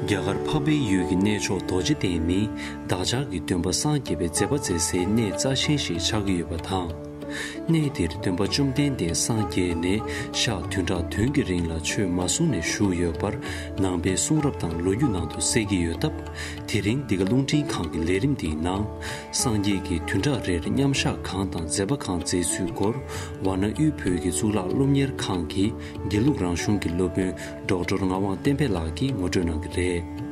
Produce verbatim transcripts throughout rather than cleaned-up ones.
རྒྱ་གར་འཕགས་པའི་ཡུལ་གྱི་གནས་མཆོག་རྡོ་རྗེ་གདན་ནི་བདག་ཅག་གི་སྟོན་པ་སངས་རྒྱས་པའི་མཛད་པ་མཛད་སའི་གནས་རྩ་ཆེན་ཞིག་ཆགས་ཀྱི་ཡོད་པ་དང་། གནས་འདིར་སྟོན་པ་བཅོམ་ལྡན་འདས་སངས་རྒྱས་ནས་ཞག་བདུན་ཕྲག་བདུན་གྱི་རིང་ལ་ཆོས་མ་གསུངས་ནས་བཞུགས་ཡོད་པར་ནང་པའི་གསུང་རབ་དང་ལོ་རྒྱུས་ནང་དུ་གསལ་གྱི་ཡོད་སྟབས། དེ་རིང་འདི་ག་རླུང་འཕྲིན་ཁང་གི་ལས་རིམ་འདིའི་ནང་། སངས་རྒྱས་ཀྱི་བདུན་ཕྲག་རེར་མཉམ་བཞག་གང་དང་མཛད་པ་གང་མཛད་ཚུལ་སྐོར་ཝཱ་ཎ་དབུས་བོད་ཀྱི་གཙུག་ལག་སློབ་གཉེར་ཁང་གི་དགེ་ལུགས་རང་གཞུང་གི་སློབ་དཔོན་ཌོག་ཊར་ངག་དབང་བསྟན་འཕེལ་ལགས་ཀྱིས་ངོ་སྤྲོད་གནང་གི་རེད།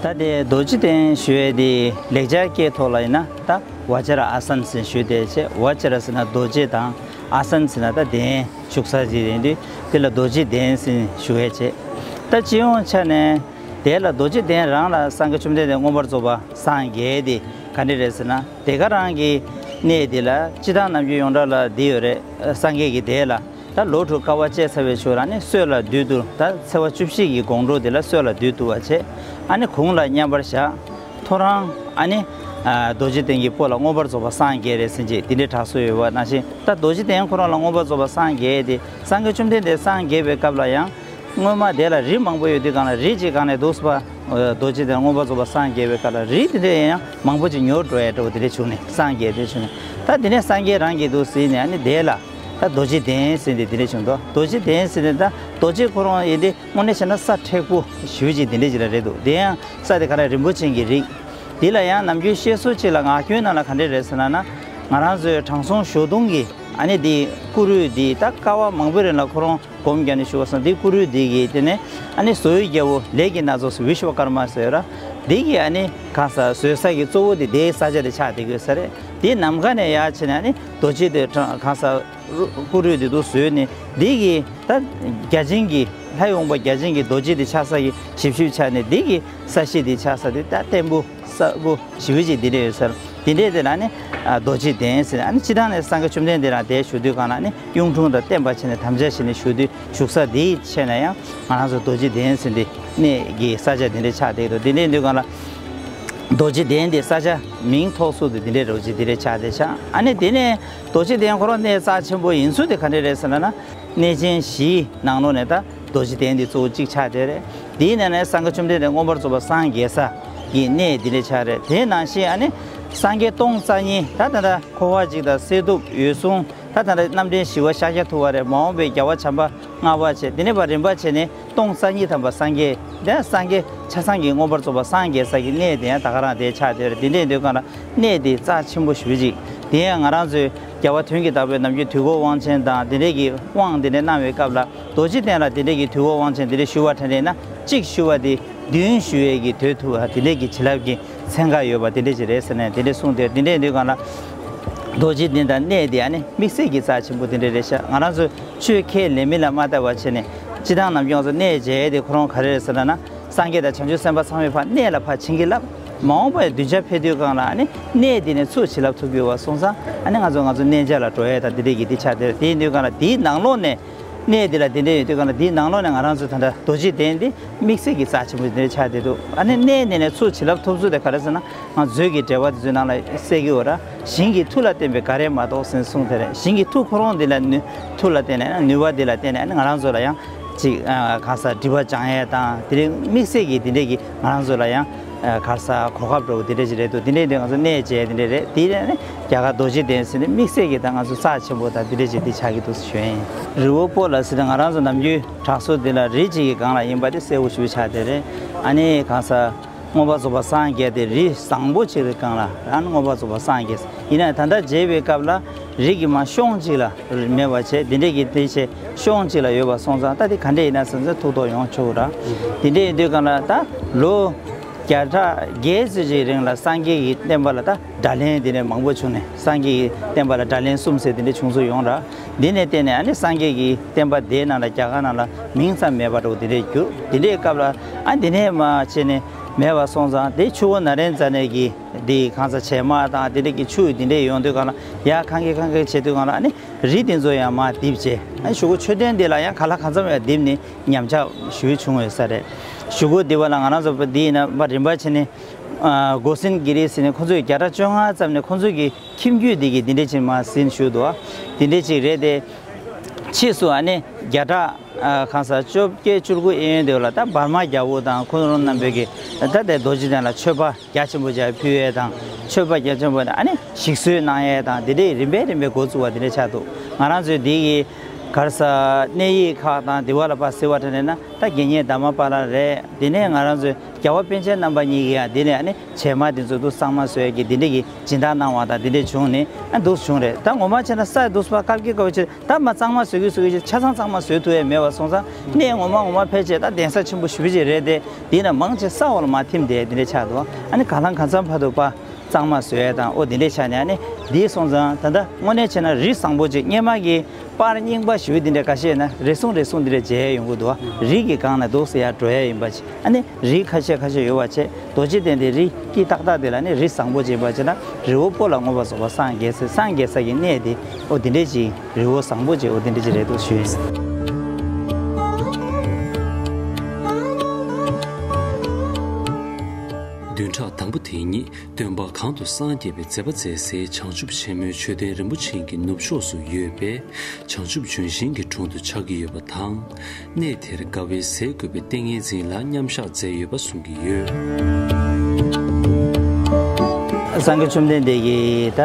ད་དེ་རྡོ་རྗེ་གདན་ཞུ་ཡས་དེ་ལེགས་སྦྱར་སྐད་ཐོག་ལ་ཡིན་ན་ད་བཛྲ་ཨཱ་སན་ཟེར་ཞུ་དེ་བྱས། བཛྲ་ཟེར་ན་རྡོ་རྗེ་དང་། ཨཱ་སན་ཟེར་ན་ད་གདན་བཞུགས་ས་ཅིག་ཡིན་དུས་དེ་ལ་རྡོ་རྗེ་གདན་ཟེར་ཞུ་ཡས་བྱས། ད་སྤྱི་ཡོངས་ཆ་ནས་དེ་ལ་རྡོ་རྗེ་གདན་རང་ལ་སངས་རྒྱས་བཅོམ་ལྡན་འདས་མངོན་པར་རྫོགས་པ་སངས་རྒྱས་དེ་ག་འདྲ་རེད་ཟེར་ན། དེ་ག་རང་གི་གནས་དེ་ལ་སྤྱི་བཏང་ནམ་རྒྱུན་ཡོངས་གྲགས་ལ་འདི་ཡོད་རེད། སངས་རྒྱས་ཀྱི་གདན་ལ་ད་ལོ་དྲུག་དཀའ་བ་སྤྱད་ཚར་བའི་ཆོས་རང་ནི་སྲོད་ལ་བདུད་འདུལ། ད་ཚེས་པ་བཅུ་བཞི་གི་དགོང་དྲོ་དེ་ལ་སྲོད་ལ་བདུད་འདུལ་བ་བྱས། ཨ་ནི་གུང་ལ་མཉམ་པར་བཞག་ཐོ་རངས་ཨ་ནི་ཨ་རྡོ་རྗེ་གདན་གྱི་སྤོ་ལ་མངོན་པར་རྫོགས་པ་སངས་རྒྱས་རེད་ཟེར་གྱི་དེ་འདྲའི་གྲགས་སུ་ཡོད་པ་ནང་བཞིན། ད་རྡོ་རྗེ་གདན་ཁོ་རང་ལ་མངོན་པར་རྫོགས་པ་སངས་རྒྱས་དེ་སངས་རྒྱས་བཅོམ་ལྡན་འདས་སངས་རྒྱས་པའི་སྐབས་ལ་ཡང་། སྔོན་མ་དེ་ལ་རི་མང་པོ་ཡོད་དུས་སྒང་ལ་རི་གཅིག་སྒང་ནས་འདུག་སེ་རྡོ་རྗེ་གདན་མངོན་པར་རྫོགས་པ་སངས་རྒྱས་པའི་སྐབས་ལ་རི་དེ་འདྲ་ཡང་མང་པོ་ཅིག་ཉོར་འགྲོ་ཡ་འདྲ་བོ་དེ་འདྲ་བྱུང་ནས་སངས་རྒྱས་དེ་བྱུང་ནས། ད་དེ་ནས་སངས་རྒྱས་རང་གིས་འདུག་སེ་ནས་ཨ་ནི་དེ་ལ་ད་རྡོ་རྗེ་གདན་ཟེར་ཏེ་དེ་འདྲ་བྱུང་འདུག་རྡོ་རྗེ་གདན་ཟེར་ཏེ་ད་རྡོ་རྗེ་ཁོ་རང་ཡིན་ཏེ་དངོས་གནས་བྱས་ན་ས་མཁྲེགས་པོ་ཞེ་པོ་ཅིག་དེ་འདྲ་ཅིག་ལ་རེད་འདུག་དེ་ཡང་ས་དེ་ག་རེ་རིན་པོ་ཆེ་གི་རིགས། དེ་ལ་ཡང་ནམ་རྒྱུན་བཤད་སྲོལ་ཅིག་ལ་ངག་རྒྱུན་ནང་ལ་ག་འདྲ་རེད་ཟེར་ན་ན། ང་རང་ཚོའི་དྲང་སྲོང་ཞོགས་དུང་གི་ཨ་ནི་དེ་སྐུ་རུས་དེ་ད་དཀའ་བ་མང་པོའི་རིང་ལ་ཁོ་རང་སྒོམ་རྒྱག་ནས་བཞུགས་པ་སོང་། དེ་སྐུ་རུས་དེ་གི་དེ་ནས་ཨ་ནི་བཟོ་བའི་རྒྱལ་པོ་ལས་ཀྱི་སྣ་ཚོགས་སུ་བི་ཤྭ་ཀརྨ་ཟེར་ཡོད་ར། དེ་གི་ཨ་ནི་གང་ཟག་བཟོ་ས་གི་གཙོ་བོ་དེ་དེའི་ས་ཆ་དེ་ཆགས་བསྡད་ཀྱི་ཡོད་ས་རེད། དེའི་ནམ་མཁའ་ནས་ཡར་བྱས་ནས་ཨ་ནི་རྡོ་རྗེ་དེ་གང་ཟག་སྐུ་རུས་དེ་དུ་བཟོས་ནས་དེ་གི་ད་བརྒྱ་བྱིན་གྱི་ལྷ་ཡི་དབང་པོ་བརྒྱ་བྱིན་གྱི་རྡོ་རྗེ་དེ་ཆགས་ས་གི་ཞིབ་ཞིབ་ཆགས་ནས་དེ་གི་ས་གཞི་དེ་ཆགས་ས་དེ་ད་བརྟན་པོ། ས་སྒོ་ཞེ་པོ་ཅིག་འདི་འདྲ་ཡོད་ས་རེད། འདི་འདྲའི་དེ་ལ་ནི་ཨ་རྡོ་རྗེ་གདན་ཟེར། ཨ་ནི་སྤྱིར་བཏང་ནས་སངས་རྒྱས་བཅོམ་ལྡན་འདས་རང་དེར་བཞུགས་དུས་སྒང་ལ་ནི་གཡུང་དྲུང་དང་བསྟན་པ་བྱས་ནས་དམ་བཅའ་བྱས་ནས་བཞུགས་དུས་བཞུགས་ས་འདིའི་ཆ་ནས་ཡང་ང་རང་ཚོ་རྡོ་རྗེ་གདན་ཟེར་འདི་གནས་ཀྱི་ས་ཆ་འདི་འདྲ་ཆགས་བསྡད་འདུག་འདི་འདྲ་ཡིན་དུས་སྒང་ལ་རྡོ་རྗེ་གདན་འདི་ས་ཆ་མིང་ཐོགས་སུ་དེ་འདི་འདྲའི་རྡོ་རྗེ་འདི་འདྲ་ཆགས་བསྡད་ཤག་ཨ་ནི་དེ་ནས་རྡོ་རྗེ་གདན་ཁོ་རང་གནས་རྩ་ཆེན་པོ་ཡིན་ཚུལ་དེ་ག་འདྲ་རེད་ཟེར་ན་ན། གནས་ཆེན་བཞིའི་ནང་ལོགས་ནས་ད་རྡོ་རྗེ་གདན་འདི་གཙོ་བོ་གཅིག་ཆགས་བསྡད་རེད། དེའི་ནང་ནས་སངས་རྒྱས་བཅོམ་ལྡན་འདས་མངོན་པར་རྫོགས་པ་སངས་རྒྱས་ས་ཀྱི་གནས་འདི་འདྲ་ཆགས་རེད། དེ་ནང་བཞིན་ཨ་ནི་སངས་རྒྱས་སྟོང་རྩ་གཉིས་ད་ད་ལྟ་འཁོར་བ་འཇིག་དང་གསེར་ཐུབ་འོད་སྲུང་ད་ད་ལྟ་རྣམ་འདྲེན་ཞི་བ་ཤཱཀྱ་ཐུབ་པ་རེད། མ་འོངས་པའི་རྒྱལ་བ་བྱམས་པ་ལྔ་པ་བྱས་དེ་ནས་ཕར་རིམ་པ་བྱས་ནས་སྟོང་རྩ་གཉིས་ཐམ་པ་སངས་རྒྱས་དེ་སངས་རྒྱས་ཆ་ཚང་གི་མངོན་པར་རྫོགས་པ་སངས་རྒྱས་ས་ཀྱི་གནས་དེ་ཡང་ད་ག་རང་དེ་ཆགས་བསྡད་རེད། དེ་འདྲ་ཡིན་དུས་སྒང་ལ། གནས་དེ་རྩ་ཆེན་པོ་ཞེ་པོ་ཅིག་དེ་ཡང་ང་རང་ཚོའི་རྒྱལ་བ་དོན་གྱི་བདག་པོས་ནམ་རྒྱུན་དུས་འཁོར་དབང་ཆེན་དང་དེ་འདྲས་ཀྱི་དབང་དེ་འདྲས་གནང་བའི་སྐབས་ལ་རྡོ་རྗེ་གདན་ལ་དེ་འདྲས་ཀྱི་དུས་འཁོར་དབང་ཆེན་དེ་འདྲས་ཞུ་བ་དྲན་རེད་ན་གཅིག་ཞུ་བ་དེ་བདུན་ཞུ་བའི་གི་དོད་ཐུབ་པ་དེ་འདྲས་ཀྱི་བྱིན་རླབས་ཀྱི་ཚན་ཁ་ཡོད་པ་དེ་འདྲས་ཅིག་རེད་ཟེར་ནས་དེ་འདྲས་གསུངས་ཏེ་དེ་འདྲས་འདུག་གང་ལ་རྡོ་རྗེ་གདན་དང་གནས་དེ་ཨ་ནི་དམིགས་བསལ་གྱི་རྩ་ཆེན་པོ་དེ་འདྲས་རེད་ཤག་ང་རང་ཚོ་ཆོས་ཁས་ལེན་མིན་ལ་མ་ལྟ་བ་བྱས་ནས་སྤྱི་བཏང་ནམ་རྒྱུན་ང་ཚོ་གནས་མཇལ་དེ་ཁོ་རང་ག་རེ་རེད་ཟེར་ན་ན། སངས་རྒྱས་དང་བྱང་ཆུབ་སེམས་དཔའ་ཚང་མས་ཕར་གནས་ལ་ཕར་བྱིན་གྱིས་བརླབས། མ་འོངས་པའི་གདུལ་བྱ་ཕེབས་དུས་སྒང་ལ་ཨ་ནི་གནས་འདི་ནས་ཚུར་བྱིན་རླབས་ཐོབ་དགོས་པ་སོང་ཙང་ཨ་ནི་ང་ཚོ་ང་ཚོ་གནས་མཇལ་ལ་འགྲོ་ཡས་དང་འདི་འདྲས་ཀྱི་འདི་ཆགས་བསྡད་རེད། དེ་ཡིན་དུས་སྒང་ལ་དེའི་ནང་ལོགས་ནས་གནས་འདི་ལ་འདི་འདྲས་ཡོད་དུས་སྒང་ལ་དེའི་ནང་ལོགས་ནས་ང་རང་ཚོ་ད་ལྟ་རྡོ་རྗེ་གདན་འདི་དམིགས་བསལ་གྱི་རྩ་ཆེན་པོ་འདི་འདྲས་ཆགས་བསྡད་འདུག་ཨ་ནི་གནས་འདི་ནས་ཚུར་བྱིན་རླབས་ཐོབ་ཚུལ་དེ་ག་རེ་ཟེར་ན་ང་ཚོའི་གི་འགྲེལ་པ་དེ་ཚོའི་ནང་ལ་གསལ་གྱི་ཡོད་ར། ཞིང་གི་མཐུ་ལ་བརྟེན་པའི་འགའ་རེ་མ་གཏོགས་ཟེར་གསུངས་དེ་རེད། ཞིང་གི་མཐུ་ཁོ་རང་འདི་ལ་ནུས་མཐུ་ལ་བརྟེན་ནས་ནུས་པ་འདི་ལ་བརྟེན་ནས་ང་རང་ཚོ་ལ་ཡང་ཅིག་གང་ཟག་སྒྲིབ་པ་སྦྱང་ཡས་དང་དེ་རིང་དམིགས་བསལ་གྱི་དེ་འདྲས་ཀྱི་ང་རང་ཚོ་ལ་ཡང་གར་ས་གོ་སྐབས་འདྲ་བོ་དེ་འདྲས་ཅིག་རེད་འདུག་དེ་འདྲས་དེ་ང་ཚོ་གནས་མཇལ་དེ་འདྲས་རེད། དེ་རེད་ནི་རྒྱ་གར་རྡོ་རྗེ་གདན་ཟེར་ནས་དམིགས་བསལ་གྱི་ད་ང་ཚོ་རྩ་ཆེན་པོ་དང་དེ་འདྲས་ཅིག་འདི་ཆགས་ཀྱི་འདུག་ཟེར་ཞུ་ཡིན། རི་བོ་སྤོ་ལ་ཟེར་ནས་ང་རང་ཚོ་ནམ་རྒྱུན་གྲགས་སོ་འདི་ལ་རི་གཅིག་གི་སྒང་ལ་ཡིན་པ་དེ་གསལ་པོ་ཞེ་པོ་ཆགས་བསྡད་རེད། ཨ་ནི་གང་ཟག་མངོན་པར་རྫོགས་པ་སངས་རྒྱས་ཏེ་རི་བཟང་པོ་ཅིག་རེད་སྒང་ལ་ཨ་ནི་མངོན་པར་རྫོགས་པ་སངས་རྒྱས། ཡིན་ན་ད་ལྟ་མཇལ་བའི་སྐབས་ལ་རི་གི་མར་གཤོང་ཅིག་ལ་མེད་པ་བྱས་འདི་འདྲས་ཀྱི་དེ་བྱས་གཤོང་ཅིག་ལ་ཡོད་པ་སོང་ཙང་ད་དེ་ག་འདྲས་ཡིན་ན་ཟེར་ཚེ་ཐུགས་དོགས་ཡོང་ཆོག་ར། དེ་འདྲས་ཡིན་དུས་སྒང་ལ་ད་ལོ་བརྒྱ་ཕྲག་བརྒྱད་ཙམ་ཅིག་རིང་ལ་སངས་རྒྱས་ཀྱི་བསྟན་པ་ལ་ད་དགྲ་ལན་དེ་འདྲས་མང་པོ་བྱུང་ནས་སངས་རྒྱས་ཀྱི་བསྟན་པ་ལ་དགྲ་ལན་གསུམ་ཟེར་དེ་འདྲས་བྱུང་ཚུལ་ཡོང་ར། འདི་ནས་བརྟེན་ནས་ཨ་ནི་སངས་རྒྱས་ཀྱི་བསྟན་པ་དེའི་ནང་ལ་རྒྱ་གར་ནང་ལ་མིང་ཙམ་མེད་པ་འདྲ་བོ་དེ་འདྲས་གྱུར། དེ་འདྲའི་སྐབས་ལ་ཨ་འདི་ནས་མར་བྱས་ནས་མེད་པ་སོང་ཙང་དེ་ཆུ་བོ་ན་རེ་ཛ་ནའི་གི་དེ་གང་ཟག་བྱེ་མ་དང་དེ་འདྲས་ཀྱི་ཆུ་དེ་འདྲས་ཡོང་དུས་སྒང་ལ་ཡར་གང་གི་གང་གི་བྱེད་དུས་སྒང་ལ་ཨ་ནི་རི་དེ་ཚོ་ཡང་མར་རྡིབ་བྱས་ཨ་ནི་གཞུག་གུ་མཆོད་རྟེན་དེ་ལ་ཡང་ག་ལ་གང་འཚམ་ཡང་རྡིབ་ནས་ཉམས་ཆག་ཞེ་པོ་བྱུང་ཡོད་ས་རེད། གཞུག་གུ་འདི་བ་ལ་ང་རང་ཚོ་འདི་ཡིན་ན་མར་རིམ་པ་བྱས་ནས་ཨ་སྒོ་སེང་གི་རི་ཟེར་ནས་ཁོ་ཚོས་བརྒྱ་ཕྲག་བཅོ་ལྔ་ཙམ་ནས་ཁོ་ཚོས་ཀྱི་ཁྱིམ་རྒྱུད་འདི་གི་འདི་འདྲས་ཅིག་མར་ཟིན་བཞུགས་འདུག་དེ་འདྲས་ཅིག་རེད་དེ། ཕྱིས་སུ་ཨ་ནི་བརྒྱ་ཕྲག་ཨ་གང་ཟག་བཅོ་བརྒྱད་བཅུ་དགུ་ཨེ་ཡོན་དེ་ལ་ད་འབར་མ་རྒྱལ་པོ་དང་ཁུ་ནུ་རོང་རྣམ་པས་ཀྱི་ད་དེ་རྡོ་རྗེ་གདན་ལ་མཆོད་པ་རྒྱ་ཆེན་པོ་ཅིག་ཕུལ་ཡས་དང་། མཆོད་པ་རྒྱ་ཆེན་པོ་དང་ཨ་ནི་ཞིག་གསོ་གནང་ཡས་དང་། དེ་འདྲའི་རིམ་པས་རིམ་པས་འགོ་བཙུགས་པ་དེ་འདྲ་ཆགས་འདུག། ང་རང་ཚོའི་འདི་གི་ག་རེ་ཟ་གནས་ཡིག་ཁག་དང་དེ་བ་ལ་ཕར་གཟིགས་པ་དྲན་ན་ད་དགེ་བསྙེན་དྷརྨ་པཱ་ལ་རེད། དེ་ནས་ང་རང་ཚོའི་རྒྱལ་བ་པཎ་ཆེན་རྣམ་པ་གཉིས་ཀྱིས་ཡང་འདི་ནས་ཨ་ནི་བྱེ་མ་དེ་ཚོ་འདུག་གཙང་མ་བཟོ་ཡས་ཀྱི་འདི་འདྲ་གི་སྦྱིན་བདག་གནང་བ་དང་འདི་འདྲ་བྱུང་ནས་ཨ་འདུག་བྱུང་རེད། ད་ངོ་མ་བྱས་ན་ས་འདུག་པ་སྐབས་ཀྱི་སྐབས་ཀྱི་ད་མ་གཙང་མ་བཟོ་གི་བཟོ་གི་ཆ་ཚང་གཙང་མ་བཟོ་ཐུབ་ཡས་མེད་པ་སོང་ཙང་གནས་ངོ་མ་ངོ་མ་ཕལ་ཆེར་ད་གདན་ས་ཆེན་པོ་ཞེ་པོ་ཅིག་རེད་དེ། དེ་ན་མང་ཆེ་ས་འོག་ལ་མར་ཐིམ་བསྡད་དེ་འདྲ་ཆགས་འདུག། ཨ་ནི་གང་ལ་གང་འཚམ་བར་དུ་པ་གཙང་མ་བཟོ་ཡས་དང་ཨོ་དེ་འདྲ་ཆགས་ནས། ཨ་ནི་དེ་སོང་ཙང་ད་ལྟ་དངོས་གནས་བྱས་ན་རི་བཟང་པོ་ཅིག་སྔོན་མ་གི་པར་རྙིང་པ་ཞེ་པོ་དེ་འདྲ་འགའ་ཤས་ན་རེ་ཟུང་རེ་ཟུང་དེ་འདྲ་མཇལ་ཡོང་གི་འདུག། རི་གི་སྒང་ན་འདུག་སེ་ཡར་འགྲོ་ཡས་ཡིན་པ་ཅིག། ཨ་ནི་རི་ཁ་ཤས་ཁ་ཤས་ཡོད་པ་བྱས། རྡོ་རྗེ་གདན་དེ་རི་དཀྱིལ་ཏག་ཏག་དེ་ལ་ནི་རི་བཟང་པོ་ཅིག་ཡིན་པ་བྱས་ན་རི་བོ་སྤོ་ལ་མངོན་པར་རྫོགས་པར་སངས་རྒྱས་ཟེར། སངས་རྒྱས་ས་གི་གནས་དེ་ཨོ་དེ་འདྲ་ཅིག་རི་བོ་བཟང་པོ་ཅིག་ཨོ་དེ་འདྲ་ཅིག་རེད་འདུག་ཞུ་ཡིན། བདུན་ཕྲག་དང་པོ་དེ་ཉིད་སྟོན་པ་གང་དུ་སངས་རྒྱས་པའི་མཛད་པ་མཛད་སའི་བྱང་ཆུབ་ཆེན་མོའི་མཆོད་རྟེན་རིན་པོ་ཆེ་གི་ནུབ་ཕྱོགས་སུ་ཡོད་པའི་བྱང་ཆུབ་ལྗོན་ཤིང་གི་དྲུང་དུ་ཆགས་ཀྱི་ཡོད་པ་དང་། གནས་དེར་དགའ་བའི་ཟས་བགོས་པའི་ཏིང་ངེ་འཛིན་ལ་མཉམ་བཞག་མཛད་ཡོད་པ་གསུང་གི་ཡོད། སངས་རྒྱས་བཅོམ་ལྡན་འདས་ཀྱིས་ད་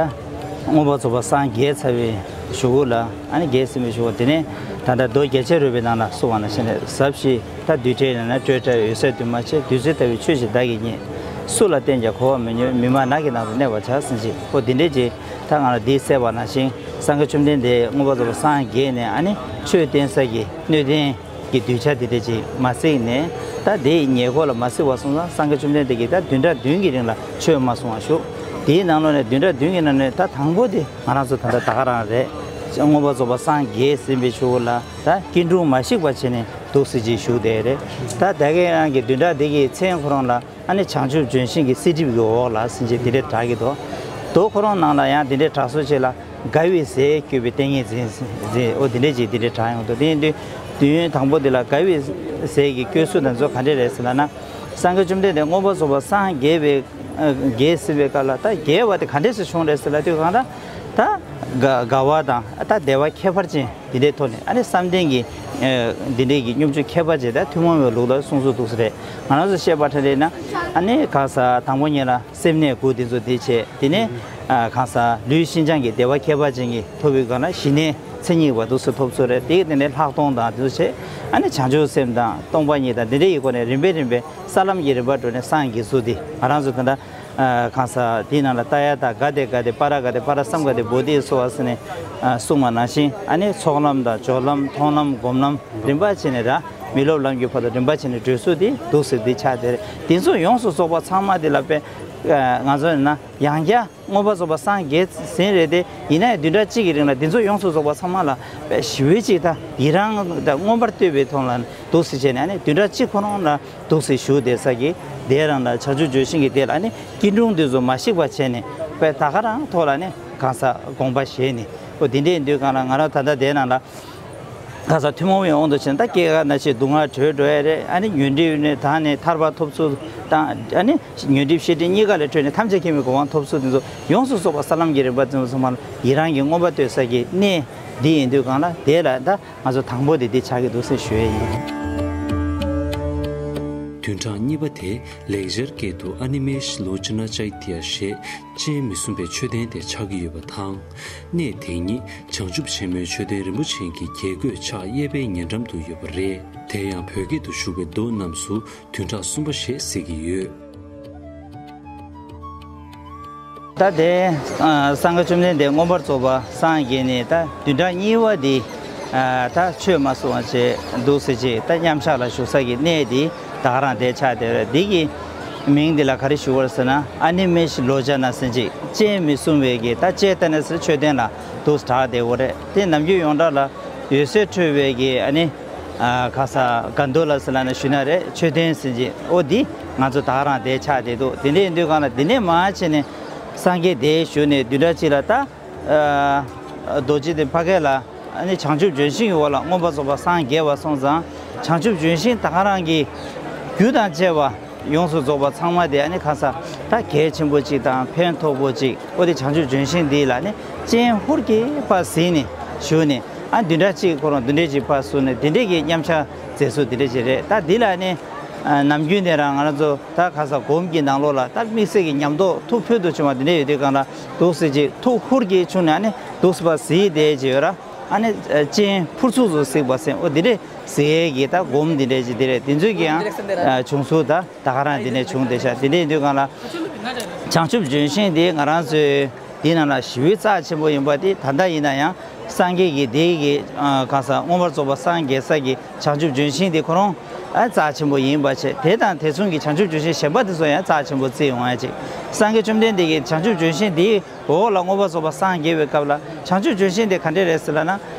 མངོན་པར་རྫོགས་པར་སངས་རྒྱས་ཚར་བའི་གཞུག་གུ་ལ། ཨ་ནི་རྒྱས་ཟིན་པའི་གཞུག་གུ་དེ་ནས་ད་ལྟ་མདོ་རྒྱ་ཆེར་རོལ་པའི་ནང་ལ་གསུངས་པ་ནང་བཞིན་རེད། ཟབ་ཞི་ད་རྡུལ་བྲལ་ཡང་ན་སྤྲོས་བྲལ་འོད་གསལ་འདུས་མ་བྱས། བདུད་རྩི་ལྟ་བུའི་ཆོས་ཤིག་བདག་གིས་རྙེད། སུ་ལ་བསྟན་ཀྱང་གོ་བར་མི་ནུས། མི་སྨྲ་ནགས་ཀྱི་ནང་དུ་གནས་པར་བྱ་ཟེར་གྱི། ཨོ་དེ་འདྲས་ཀྱི་ད་ང་ལ་འདི་གསལ་བ་ནང་བཞིན་སངས་རྒྱས་བཅོམ་ལྡན་འདས་མངོན་པར་རྫོགས་པར་སངས་རྒྱས་ནས་ཨ་ནི་ཆོས་བསྟན་ས་ཀྱི་སྣོད་ལྡན་གྱི་གདུལ་བྱ་དེ་འདྲས་ཅིག་མ་གཟིགས་ནས། ད་དེའི་ཉེ་འཁོར་ལ་མ་གཟིགས་པ་སོང་ཙང་སངས་རྒྱས་བཅོམ་ལྡན་འདས་ཀྱིས་ད་བདུན་ཕྲག་བདུན་གྱི་རིང་ལ་ཆོས་མ་གསུང་བ་བཞུགས། དེའི་ནང་ལོགས་ནས་བདུན་ཕྲག་བདུན་གྱི་ནང་ནས་ད་དང་པོ་དེ་ང་རང་ཚོ་ད་ལྟ་ད་ག་རང་རེད། མངོན་པར་རྫོགས་པར་སངས་རྒྱས་ཟིན་པའི་གཞུག་གུ་ལ་ད་སྐྱིལ་ཀྲུང་མ་བཤིག་པ་བྱས་ནས་འདུག་སེ་ཅིག་བཞུགས་བསྡད་རེད། ད་ད་གིན་རང་གི་བདུན་ཕྲག་འདི་གི་མཚན་ཁོ་རང་ལ་ཨ་ནི་བྱང་ཆུབ་ལྗོན་ཤིང་གི་བསིལ་གྲིབ་ཀྱི་འོག་ལ་ཟིན་བྱས་དེ་འདྲས་གྲགས་ཀྱི་འདུག། མདོ་ཁོ་རང་ནང་ལ་ཡང་དེ་འདྲས་གྲགས་སོ་ཅིག་ལ་དགའ་བའི་ཟས་བགོས་པའི་ཏིང་ངེ་འཛིན་ཟེར། ཨོ་དེ་འདྲས་ཅིག་དེ་འདྲས་གྲགས་ཡོང་འདུག། དེ་ཡིན་དུས་དུས་ཡུན་དང་པོ་འདི་ལ་དགའ་བའི་ཟས་ཀྱི་བཀོད་ཚུལ་དང་ཚོ་ག་འདྲས་རེད་ཟེར་ལབ་ན། སངས་རྒྱས་བཅོམ་ལྡན་འདས་མངོན་པར་རྫོགས་པར་སངས་རྒྱས་པའི་ཨ་རྒྱས་ཟིན་པའི་སྐབས་ལ་ད་རྒྱས་པ་དེ་ག་འདྲས་སེ་བྱུང་རེད་ཟེར་ལབ་དུས་གང་ལྟར་ད་དགའ་དགའ་བ་དང་ད་བདེ་བ་ཁྱད་པར་ཅན་འདི་འདྲའི་ཐོག་ནས། ཨ་ནི་བསམ་གཏན་གྱི་ཨ་འདི་འདྲའི་གི་སྙོམས་འཇུག་ཁྱད་པར་ཅན་ད་ཐུན་མོང་བའི་ལུགས་ལ་གསུངས་སྲོལ་འདུག་ས་རེད། ང་རང་ཚོ་བཤད་པ་འདྲ་རེད་ན་ཨ་ནི་གང་ཟག་དང་པོ་ཉིད་ལ་སེམས་གནས་དགུ་དེ་ཚོ་དེ་བྱས། དེ་ནས་ཨ་གང་ཟག་ལུས་ཤིན་སྦྱངས་ཀྱི་བདེ་བ་ཁྱད་པར་ཅན་གྱི་ཐོབ་པའི་སྒང་ལ་ཞི་གནས་མཚན་ཉིད་པ་འདུག་སེ་ཐོབ་ཚུལ་རེད། དེ་གི་དེ་ནས་ལྷག་མཐོང་དང་དེ་ཚོ་བྱས། ཨ་ནི་བྱང་ཆུབ་སེམས་དང་སྟོང་པ་ཉིད་དང་དེ་འདྲ་ཡི་སྒོ་ནས་རིམ་པས་རིམ་པས་ས་ལམ་གྱི་རིམ་པ་འགྲོ་ནས་སངས་རྒྱས་ཚུལ་དེ་ང་རང་ཚོ་ད་ལྟ་ཨ་གང་ཟག་དེའི་ནང་ལ་ཏདྱ་ཐཱ་ག་ཏེ་ག་ཏེ་པཱ་ར་ག་ཏེ་པཱ་ར་སཾ་ག་ཏེ་བོ་དྷི་སྭཱ་ཧཱ་ཟེར་ནས་ཨ་གསུངས་པ་ནང་བཞིན། ཨ་ནི་ཚོགས་ལམ་དང་སྦྱོར་ལམ་མཐོང་ལམ་སྒོམ་ལམ་རིམ་པ་བྱས་ནས་ར་མི་སློབ་ལམ་གྱི་བར་དུ་རིམ་པ་བྱས་ནས་འགྲོ་ཚུལ་དེ་འདུག་སེ་འདི་ཆགས་དེ་རེད། དེ་ཚོ་ཡོངས་སུ་རྫོགས་པ་ཚང་མ་དེ་ལ་དཔེ་ཨ་ང་ཚོ་ཡིན་ན་ཡང་བསྐྱར་མངོན་པར་རྫོགས་པར་སངས་རྒྱས་ཟིན་རེད་དེ། ཡིན་ན་ཡང་བདུན་ཕྲག་གཅིག་གི་རིང་ལ་འདི་ཚོ་ཡོངས་སུ་རྫོགས་པ་ཚང་མ་ལ་དཔེ་ཞི་བའི་ཅིག་ད་ཡི་རང་ད་མངོན་པར་བསྟོད་པའི་ཐོག་ལ་འདུག་སེ་བྱས་ནས། ཨ་ནི་བདུན་ཕྲག་གཅིག་ཁོ་རང་ལ་འདུག་སེ་བཞུགས་བསྡད་ས་གི་དེ་རང་ལ་བྱང་ཆུབ་ལྗོན་ཤིང་གི་དེ་ལ་ཨ་ནི་སྐྱིལ་ཀྲུང་འདི་ཚོ་མ་བཤིག་པ་བྱས་ནས་དཔེ་ད་ག་རང་ཐོག་ལ་ནི་གང་ཟག་དགོངས་པ་བཞེས་ནས། ཨོ་དེ་འདྲའི་དུས་སྒང་ལ་ང་རང་ད་ལྟ་དེ་ནང་ལ་གང་ཟག་ཐུན་མོང་བའི་དབང་དུ་བྱས་ན་ད་སྐྱེ་རྒ་ན་འཆི་སྡུག་བསྔལ་གྲོལ་འགྲོ་ཡ་རེད། ཨ་ནི་ཉོན་སྒྲིབ་ནས་དག་ནས་ཐར་པ་ཐོབ་ཚུལ་དང་། ཨ་ནི་ཉོན་སྒྲིབ་ཤེས་སྒྲིབ་གཉིས་ཀ་ལས་གྲོལ་ནས་ཐམས་ཅད་མཁྱེན་པའི་གོ་འཕང་ཐོབ་ཚུལ་དེ་ཚོ་ཡོངས་སུ་རྫོགས་པ་ས་ལམ་གྱི་རིམ་པ་ཚང་མ་ལ་ཡི་རང་གི་མངོན་པ་བསྟོད་ས་གི་གནས་འདི་ཡིན་དུས་སྒང་ལ་དེ་ལ་ད་ང་ཚོ་དང་པོ་དེ་འདི་ཆགས་ཀྱི་འདུག་ཟེར་ཞུ་ཡས་ཡིན། བདུན་ཕྲག་གཉིས་པ་དེ་ལེགས་སྦྱར་སྐད་དུ་ཨ་ནི་མེ་ཤ་ལོ་ཅི་ན་ཅཱི་ཏི་ཡ་ཞེས་སྤྱན་མི་ཟུམ་པའི་མཆོད་རྟེན་དེ་ཆགས་ཀྱི་ཡོད་པ་དང་། གནས་དེ་ཉིད་བྱང་ཆུབ་ཆེན་མོའི་མཆོད་རྟེན་རིན་པོ་ཆེ་གི་དགེ་བསྐོས་ཕྱག་གཡས་པའི་ཉེ་འགྲམ་དུ་ཡོད་པ་རེད། དེ་ཡང་བོད་སྐད་དུ་ཞུ་བའི་མདོ་རྣམས་སུ་བདུན་ཕྲག་གསུམ་པ་ཞེས་ཟེར་གྱི་ཡོད། ད་དེ་ཨ་སངས་རྒྱས་བཅོམ་ལྡན་འདས་མངོན་པར་རྫོགས་པ་སངས་རྒྱས་ནས་ད་བདུན་ཕྲག་གཉིས་པ་འདི་ཨ་ད་ཆོས་མ་གསུང་བ་བྱས་འདུག་སེ་བྱས། ད་མཉམ་བཞག་ལ་བཞུགས་ས་གི་གནས་འདི་ད་ག་རང་དེ་ཆགས་བསྡད་རེད། འདི་གི་མིང་འདི་ལ་ག་རེ་ཞུ་བར་ཟེར་ན་ཨ་ནི་མེ་ཤ་ལོ་ཅ་ན་ཟེར་ཅིག། སྤྱན་མི་ཟུམ་པའི་གི་ད་ལྕེ་ལྟ་ན་ཟེར་མཆོད་རྟེན་ལ་འདུག་སེ་གྲགས་བསྡད་ཡོད་རེད། དེ་ནམ་རྒྱུན་ཡོངས་གྲགས་ལ་འོད་ཟེར་འཕྲོ་བའི་གི་ཨ་ནི་ཨ་ག་ས་ག་འདོད་ལ་ཟེར་ལབ་ན་ཞུ་ན་རེད། མཆོད་རྟེན་ཟེར་གྱི་ཨོ་འདི་ང་ཚོ་ད་ག་རང་དེ་ཆགས་བསྡད་འདུག། དེ་འདྲ་ཡིན་དུས་སྒང་ལ་འདི་ནས་མར་བྱས་ནས་སངས་རྒྱས་དེ་བཞུགས་ནས་བདུན་ཕྲག་གཅིག་ལ་ད་ཨ་རྡོ་རྗེ་གདན་ཕ་གི་ལ་ཨ་ནི་བྱང་ཆུབ་ལྗོན་ཤིང་གི་འོག་ལ་མངོན་པར་རྫོགས་པར་སངས་རྒྱས་པ་སོང་ཙང་། བྱང་ཆུབ་ལྗོན་ཤིང་ད་ག་རང་གི་རྒྱུ་དང་བཅས་པ་ཡོངས་སུ་རྫོགས་པ་ཚང་མ་དེ་ཨ་ནི་ག་ས་ད་གལ་ཆེན་པོ་གཅིག་དང་ཕན་ཐོགས་པོ་གཅིག། ཨོ་དེ་བྱང་ཆུབ་ལྗོན་ཤིང་འདི་ལ་ནི་སྤྱན་ཧུར་གྱིས་ཕར་གཟིགས་ནས་བཞུགས་ནས། ཨ་བདུན་ཕྲག་གཅིག་ཁོ་རང་བདུན་ཕྲག་གཅིག་ཕར་ཟུར་ནས་འདི་འདྲས་ཀྱི་མཉམ་ཆ་མཛད་སྲོལ་འདི་འདྲས་ཅིག་རེད། ད་འདི་ལ་ནི་ཨ་ནམ་རྒྱུན་ནས་རང་ང་རང་ཚོ་ད་ག་ས་སྒོམ་གྱི་ནང་ལོགས་ལ་ད་དམིགས་བསལ་གྱི་ཉམས་རྟོགས་ཐུགས་ཕུལ་དུ་བྱུང་བ་འདི་འདྲས་ཡོད་དུས་སྒང་ལ་འདུག་སེ་ཅིག་ཐུགས་ཁུར་གྱིས་ཆུང་ནས་ཨ་ནི་འདུག་སེ་ཕར་གཟིགས་བསྡད་ཅིག་ཡོད་ར། ཨ་ནི་སྤྱན་ཕུར་ཚུགས་སུ་གཟིགས་པ་ཟེར་ཨོ་འདི་འདྲས་གཟིགས་ཡས་ཀྱི་ད་སྒོམ་འདི་འདྲས་ཅིག་འདི་རེད། འདི་ཚོས་ཀྱང་བྱུང་ཚུལ་ད་ད་ག་རང་འདི་ནས་བྱུང་བསྡད་ཤག་འདི་འདྲས་ཡིན་དུས་སྒང་ལ་བྱང་ཆུབ་ལྗོན་ཤིང་འདི་ང་རང་ཚོའི་འདི་ནང་ལ་ཞི་བའི་རྩ་ཆེན་པོ་ཡིན་པ་དེ་ད་ལྟ་ཡིན་ན་ཡང་སངས་རྒྱས་ཀྱི་དེའི་གི་གང་ཟག་མངོན་པར་རྫོགས་པར་སངས་རྒྱས་ས་ཀྱི་བྱང་ཆུབ་ལྗོན་ཤིང་དེ་ཁོ་རང་རྩ་ཆེན་པོ་ཡིན་པ་བྱས། དེ་དང་དེ་མཚུངས་ཀྱི་བྱང་ཆུབ་ལྗོན་ཤིང་གཞན་པ་དེ་ཚོ་ཡང་རྩ་ཆེན་པོ་བརྩི་ཡོང་ཡ་ཅིག་སངས་རྒྱས་བཅོམ་ལྡན་འདས་ཀྱིས་བྱང་ཆུབ་ལྗོན་ཤིང་དེའི་འོག་ལ་མངོན་པར་རྫོགས་པར་སངས་རྒྱས་པའི་སྐབས་ལ་བྱང་ཆུབ་ལྗོན་ཤིང་དེ་ག་འདྲས་རེད་ཟེར་ལབ་ན།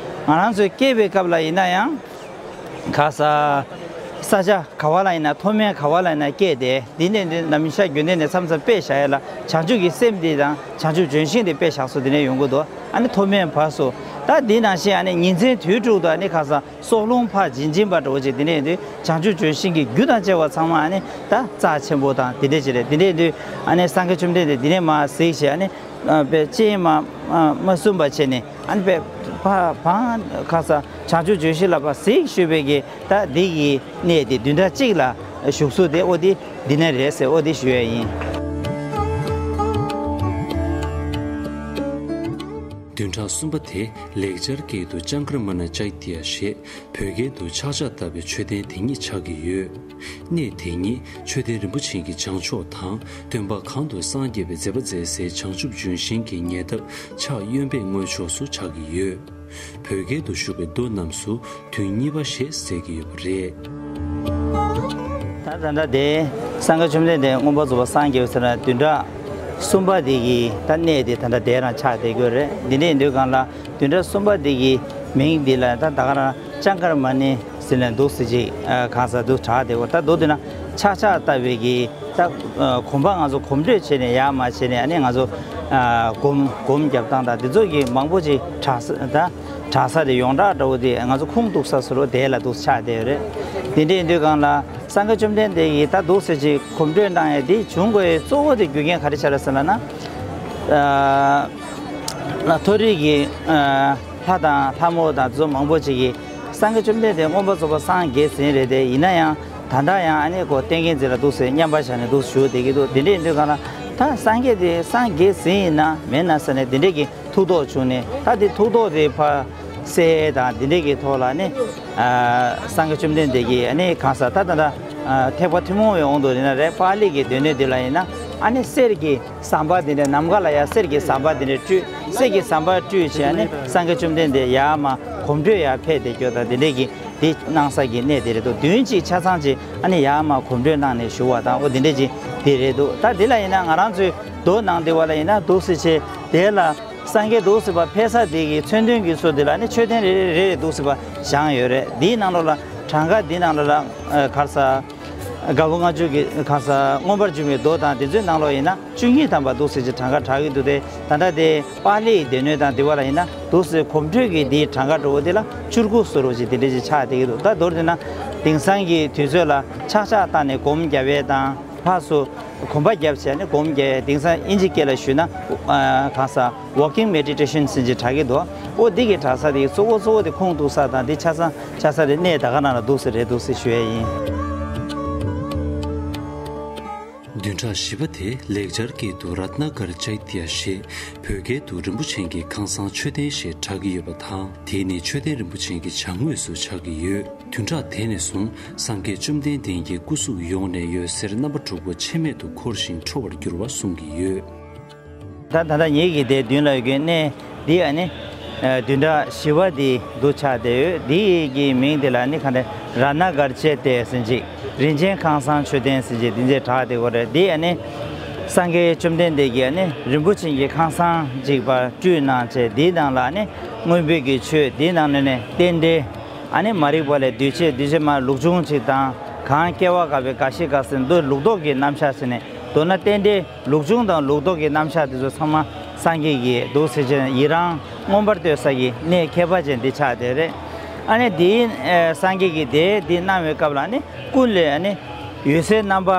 ང་རང་ཚོའི་སྐྱེས་པའི་སྐབས་ལ་ཡིན་ན་ཡང་ག་ས་ས་ཆ་ག་བ་ལ་ཡིན་ན་མཐོ་དམན་ག་བ་ལ་ཡིན་ན་སྐྱེས་ཏེ་འདི་ནས་འདི་ནམ་ཞག་རྒྱུན་ལྡན་ནས་མཚམས་མཚམས་དཔེ་བཞག་ཡ་ལ་བྱང་ཆུབ་ཀྱི་སེམས་འདི་དང་བྱང་ཆུབ་ལྗོན་ཤིང་འདི་དཔེ་བཞག་སོ་འདི་ནས་ཡོང་གི་འདུག་ཨ་ནི་མཐོ་དམན་བར་སོ་ད་འདི་ནང་བཞིན་ཨ་ནི་ཉིན་མཚན་དུས་དྲུག་ཏུ་ཨ་ནི་ག་ས་སྲོག་རླུང་ཕར་འབྱིན་འབྱིན་པ་འདྲ་བོ་ཅིག་འདི་ནས་འདི་བྱང་ཆུབ་ལྗོན་ཤིང་གི་རྒྱུ་དང་བཅས་པ་ཚང་མ་ཨ་ནི་ད་རྩ་ཆེན་པོ་དང་འདི་འདྲས་ཅིག་རེད། འདི་འདྲས་འདི་ཨ་ནི་སངས་རྒྱས་བཅོམ་ལྡན་འདས་འདི་ནས་མར་གཟིགས་བྱས་ཨ་ནི་ཨ་པའི་སྤྱན་མ་ཨ་མ་ཟུམ་པ་བྱས་ནས་ཨ་ནི་པའི་ཕ་བང་ཁ་ས་བྱང་ཆུབ་ལྗོན་ཤིང་ལ་ཕར་གཟིགས་ཞུས་པའི་གི་ད་འདི་གི་གནས་དེ་བདུན་ཕྲག་གཅིག་ལ་བཞུགས་སུ་དེ་ཨོ་དེ་འདི་ནས་རེད་ཟེར་ཨོ་དེ་ཞུ་ཡ་ཡིན། བདུན་ཕྲག་གསུམ་པ་དེ་ལེགས་སྦྱར་སྐད་དུ་ལྕང་དཀར་མ་ན་ཙཱི་ཏྱ་ཞེས་བོད་སྐད་དུ་ཆག་ཆག་བཏབ་པའི་མཆོད་རྟེན་དེ་ཉིད་ཆགས་ཀྱི་ཡོད། གནས་དེ་ཉིད་མཆོད་རྟེན་རིན་པོ་ཆེ་གི་བྱང་ཕྱོགས་དང་སྟོན་པ་གང་དུ་སངས་རྒྱས་པའི་མཛད་པ་མཛད་སའི་བྱང་ཆུབ་ལྗོན་ཤིང་གི་ཉེ་འདབས་ཕྱག་གཡོན་པའི་མངོན་ཕྱོགས་སུ་ཆགས་ཀྱི་ཡོད། བོད་སྐད་དུ་ཞུ་བའི་མདོ་རྣམས་སུ་དུས་གཉིས་པ་ཞེས་ཟེར་གྱི་ཡོད་པ་རེད། ད་ད་ལྟ་དེ་སངས་རྒྱས་བཅོམ་ལྡན་འདས་མངོན་པར་རྫོགས་པར་སངས་རྒྱས་པའི་ཚེ་ན་བདུན་ཕྲག་གསུམ་པ་དེ་གི་ད་གནས་དེ་ད་ལྟ་དེ་རང་ཆགས་བསྡད་ཀྱི་ཡོད་རེད། འདི་འདྲ་ཡིན་དུས་སྒང་ལ་བདུན་ཕྲག་གསུམ་པ་དེ་གི་མིང་འདི་ལ་ད་ད་ག་རང་ལྕང་དཀར་མ་ཎི་ཟེར་ནས་འདུག་སེ་ཅིག་གང་ཟག་འདུག་གྲགས་བསྡད་ཀྱི་ཡོད། ད་མདོ་དེ་ན་ཆག་ཆག་བཏབ་པའི་གི་ད་གོམ་པ་ང་ཚོ་གོམ་བགྲོད་བྱས་ནས་ཡར་མར་བྱས་ནས་ཨ་ནི་ང་ཚོ་སྒོམ་སྒོམ་རྒྱབ་སྟངས་དང་འདི་ཚོ་གི་མང་པོ་ཅིག་གྲགས་ས་ད་གྲགས་ས་དེ་ཡོངས་གྲགས་འདྲ་བོ་དེ་ང་ཚོ་ཁུངས་གཏུགས་ས་སུ་རུ་དེ་ལ་འདུག་ཆགས་བསྡད་ཡོད་རེད། དེ་འདྲ་ཡིན་དུས་སྒང་ལ་སངས་རྒྱས་བཅོམ་ལྡན་འདས་ཀྱིས་ད་འདུག་སེ་ཅིག་གོམ་བགྲོད་གནང་ཡས་དེ་བྱུང་དགོས་ཡས་གཙོ་བོ་དེ་རྒྱུ་རྐྱེན་ག་རེ་ཆགས་རེད་ཟེར་ལབ་ན། ཨ་མཐོ་རིས་ཀྱི་ཨ་ལྷ་དང་ལྷ་མོ་དང་དེ་ཚོ་མང་པོ་ཅིག་གིས་སངས་རྒྱས་བཅོམ་ལྡན་འདས་མངོན་པར་རྫོགས་པར་སངས་རྒྱས་ཟིན་རེད་དེ། ཡིན་ན་ཡང་ད་ལྟ་ཡང་ཨ་ནི་ཁོ་བསྟན་མཁན་ཚོ་ལ་འདུག་སེ་མཉམ་པར་བཞག་ནས་འདུག་སེ་བཞུགས་བསྡད་ཀྱི་འདུག་དེ་འདྲ་ཡིན་དུས་སྒང་ལ་ད་སངས་རྒྱས་དེ་སངས་རྒྱས་ཟིན་ཡིན་ན་མིན་ན་ཟེར་ནས་དེ་འདྲས་ཀྱི་ཐུགས་དོགས་བྱུང་ནས། ད་དེ་ཐུགས་དོགས་དེ་ཕར་སེལ་དང་དེ་འདྲས་ཀྱི་ཐོག་ལ་ནི་ཨ་སངས་རྒྱས་བཅོམ་ལྡན་འདས་ཀྱིས་ཨ་ནི་གང་ཟག་ད་ད་ད་ཨ་ཐེག་པ་ཐུན་མོང་བའི་དབང་དུ་ཡིན་ན་རེད། པཱ་ལི་གི་སྡེ་སྣོད་འདི་ལ་ཡིན་ན་ཨ་ནི་གསེར་གྱི་ཟམ་པ་འདི་འདྲ་ནམ་མཁའ་ལ་ཡང་གསེར་གྱི་ཟམ་པ་འདི་འདྲ་སྤྲུལ། གསེར་གྱི་ཟམ་པ་སྤྲུལ་བྱས་ནས་སངས་རྒྱས་བཅོམ་ལྡན་འདས་ཡར་མར་གོམ་བགྲོད་ཡར་ཕེབས་བསྡད་རྒྱུ་དང་དེ་འདྲས་ཀྱི་དེ་གནང་ས་ཀྱི་གནས་དེ་རེད་འདུག་བདུན་གཅིག་ཆ་ཚང་ཅིག་ཨ་ནི་ཡར་མར་གོམ་བགྲོད་གནང་ནས་བཞུགས་པ་དང་ཨོ་དེ་འདྲས་ཅིག་དེ་རེད་འདུག་ད་དེ་ལ་ཡིན་ན་ང་རང་ཚོའི་མདོ་ནང་དེ་བ་ལ་ཡིན་ན་འདུག་སེ་བྱས་དེ་ལ་སངས་རྒྱས་འདུག་སེ་ཕར་ཕེབས་ས་དེ་གི་མཚོན་དོན་གྱི་ཚུལ་དེ་ལ་ནི་མཆོད་རྟེན་རེ་རེ་རེ་རེ་འདུག་སེ་ཕར་བཞེངས་ཡོད་རེད། དེའི་ནང་ལོགས་ལ་གྲངས་ཀ་དེའི་ནང་ལོགས་ལ་ཨ་ག་རེ་ཟ། དགའ་བོ་ལྔ་བཅུ་གི་གང་ཟག་མངོན་པར་འབྱུང་བའི་མདོ་དང་དེ་ཚོའི་ནང་ལོགས་ཡིན་ན་བཅུ་གཉིས་ཐམ་པ་འདུག་ཟེར་གྱི་གྲངས་ཀ་གྲགས་ཀྱི་འདུག་སྟེ། ད་ལྟ་དེ་པཱ་ལིའི་སྡེ་སྣོད་དང་དེ་བ་ལ་ཡིན་ན་འདུག་ཟེར་གོམ་བགྲོད་ཀྱི་དེའི་གྲངས་ཀ་འདྲ་བོ་དེ་ལ་བཅུ་དགུ་བཟོ་འདྲ་ཅིག་དེ་འདྲ་ཅིག་ཆགས་བསྡད་ཀྱི་འདུག་ད་མདོར་བསྡུས་ན་དེང་སང་གི་དུས་ཚོད་ལ་ཆག་ཆག་བཏང་ནས་སྒོམ་རྒྱབ་ཡས་དང་ཕར་ཚུར་གོམ་པ་རྒྱབ་བྱས་ནས་སྒོམ་རྒྱབ་ཡས། དེང་སང་ཨིན་ཇི་སྐད་ལ་ཞུས་ན་ཨ་གང་ཟག་Walking meditation ཟེར་གྱི་གྲགས་ཀྱི་འདུག་ཨོ་འདི་གི་གྲགས་ས་དེ་གཙོ་བོ་གཙོ་བོ་དེ་ཁུངས་གཏུགས་ས་དང་དེ་ཆ་ཚང་ཆ་ཚང་དེ་གནས་ད་ག་ནང་ལ་འདུག་ས་རེད་འདུག་ཟེར་ཞུ་ཡས་ཡིན། བདུན་ཕྲག་བཞི་པ་དེ་ལེགས་སྦྱར་སྐད་དུ་རཏྣ་གར་ཙཱི་ཏྱ་ཞེས་བོད་སྐད་དུ་རིན་པོ་ཆེ་གི་ཁང་བཟང་མཆོད་རྟེན་ཞེས་གྲགས་ཀྱི་ཡོད་པ་དང་། དེ་ནི་མཆོད་རྟེན་རིན་པོ་ཆེ་གི་བྱ་དངོས་སུ་ཆགས་ཀྱི་ཡོད། བདུན་ཕྲག་དེ་ནས་བཟུང་སངས་རྒྱས་བཅོམ་ལྡན་འདས་ཀྱི་སྐུ་གཟུགས་ཡོངས་ནས་འོད་ཟེར་རྣམ་པ་དྲུག་པོ་ཆད་མེད་དུ་འཁོར་ཞིང་འཕྲོ་བར་འགྱུར་བ་གསུང་གི་ཡོད། ད་ད་ལྟ་ངེད་ཀྱི་དེ་མདུན་ལ་ཡོད་མཁན་གནས་འདི་ཨ་ནི་ཨ་བདུན་ཕྲག་བཞི་པ་འདི་འདུ་ཆགས་བསྡད་ཡོད། འདི་ཡི་གི་མིང་དེ་ལ་ནི་ག་འདྲ་རཏྣ་གར་ཙཱི་ཏྱ་ཟེར་གྱི་རིན་ཆེན་ཁང་བཟང་མཆོད་རྟེན་ཟེར་གྱི་འདི་འདྲས་གྲགས་བསྡད་ཡོད་རེད། འདི་ཨ་ནི་སངས་རྒྱས་བཅོམ་ལྡན་འདས་ཀྱིས་ཨ་ནི་རིན་པོ་ཆེ་གི་ཁང་བཟང་ཅིག་ཕར་སྤྲུལ་གནང་བྱས། འདིའི་ནང་ལ་ཨ་ནི་སྔོན་པོའི་གི་ཆོས་འདིའི་ནང་ནས་ནི་རྟེན་འབྲེལ་ཨ་ནི་མ་རིག་པ་ལས་འདུལ་བྱེད་འདུལ་བྱེད་མ་ལུགས་འབྱུང་ཅིག་དང་གང་སྐྱེ་བ་འགག་པའི་རྒ་ཤི་རྒ་ཟིན་འདི་ལུགས་ལྡོག་གི་རྣམ་གཞག་ཟེར་ནས། མདོར་ན་རྟེན་འབྲེལ་ལུགས་འབྱུང་དང་ལུགས་ལྡོག་གི་རྣམ་གཞག་དེ་ཚོ་ཚང་མ་སངས་རྒྱས་ཀྱིས་འདུག་སེ་བྱས་ནས་ཡི་རང་མངོན་པར་བསྟོད་ས་ཀྱི་གནས་ཁྱད་པར་ཅན་འདི་ཆགས་བསྡད་རེད། ཨ་ནི་དེའི་ཨེ་སངས་རྒྱས་ཀྱིས་དེ་འདི་གནང་བའི་སྐབས་ལ་ནི་ཀུན་ལས་ཨ་ནི་འོད་ཟེར་རྣམ་པ་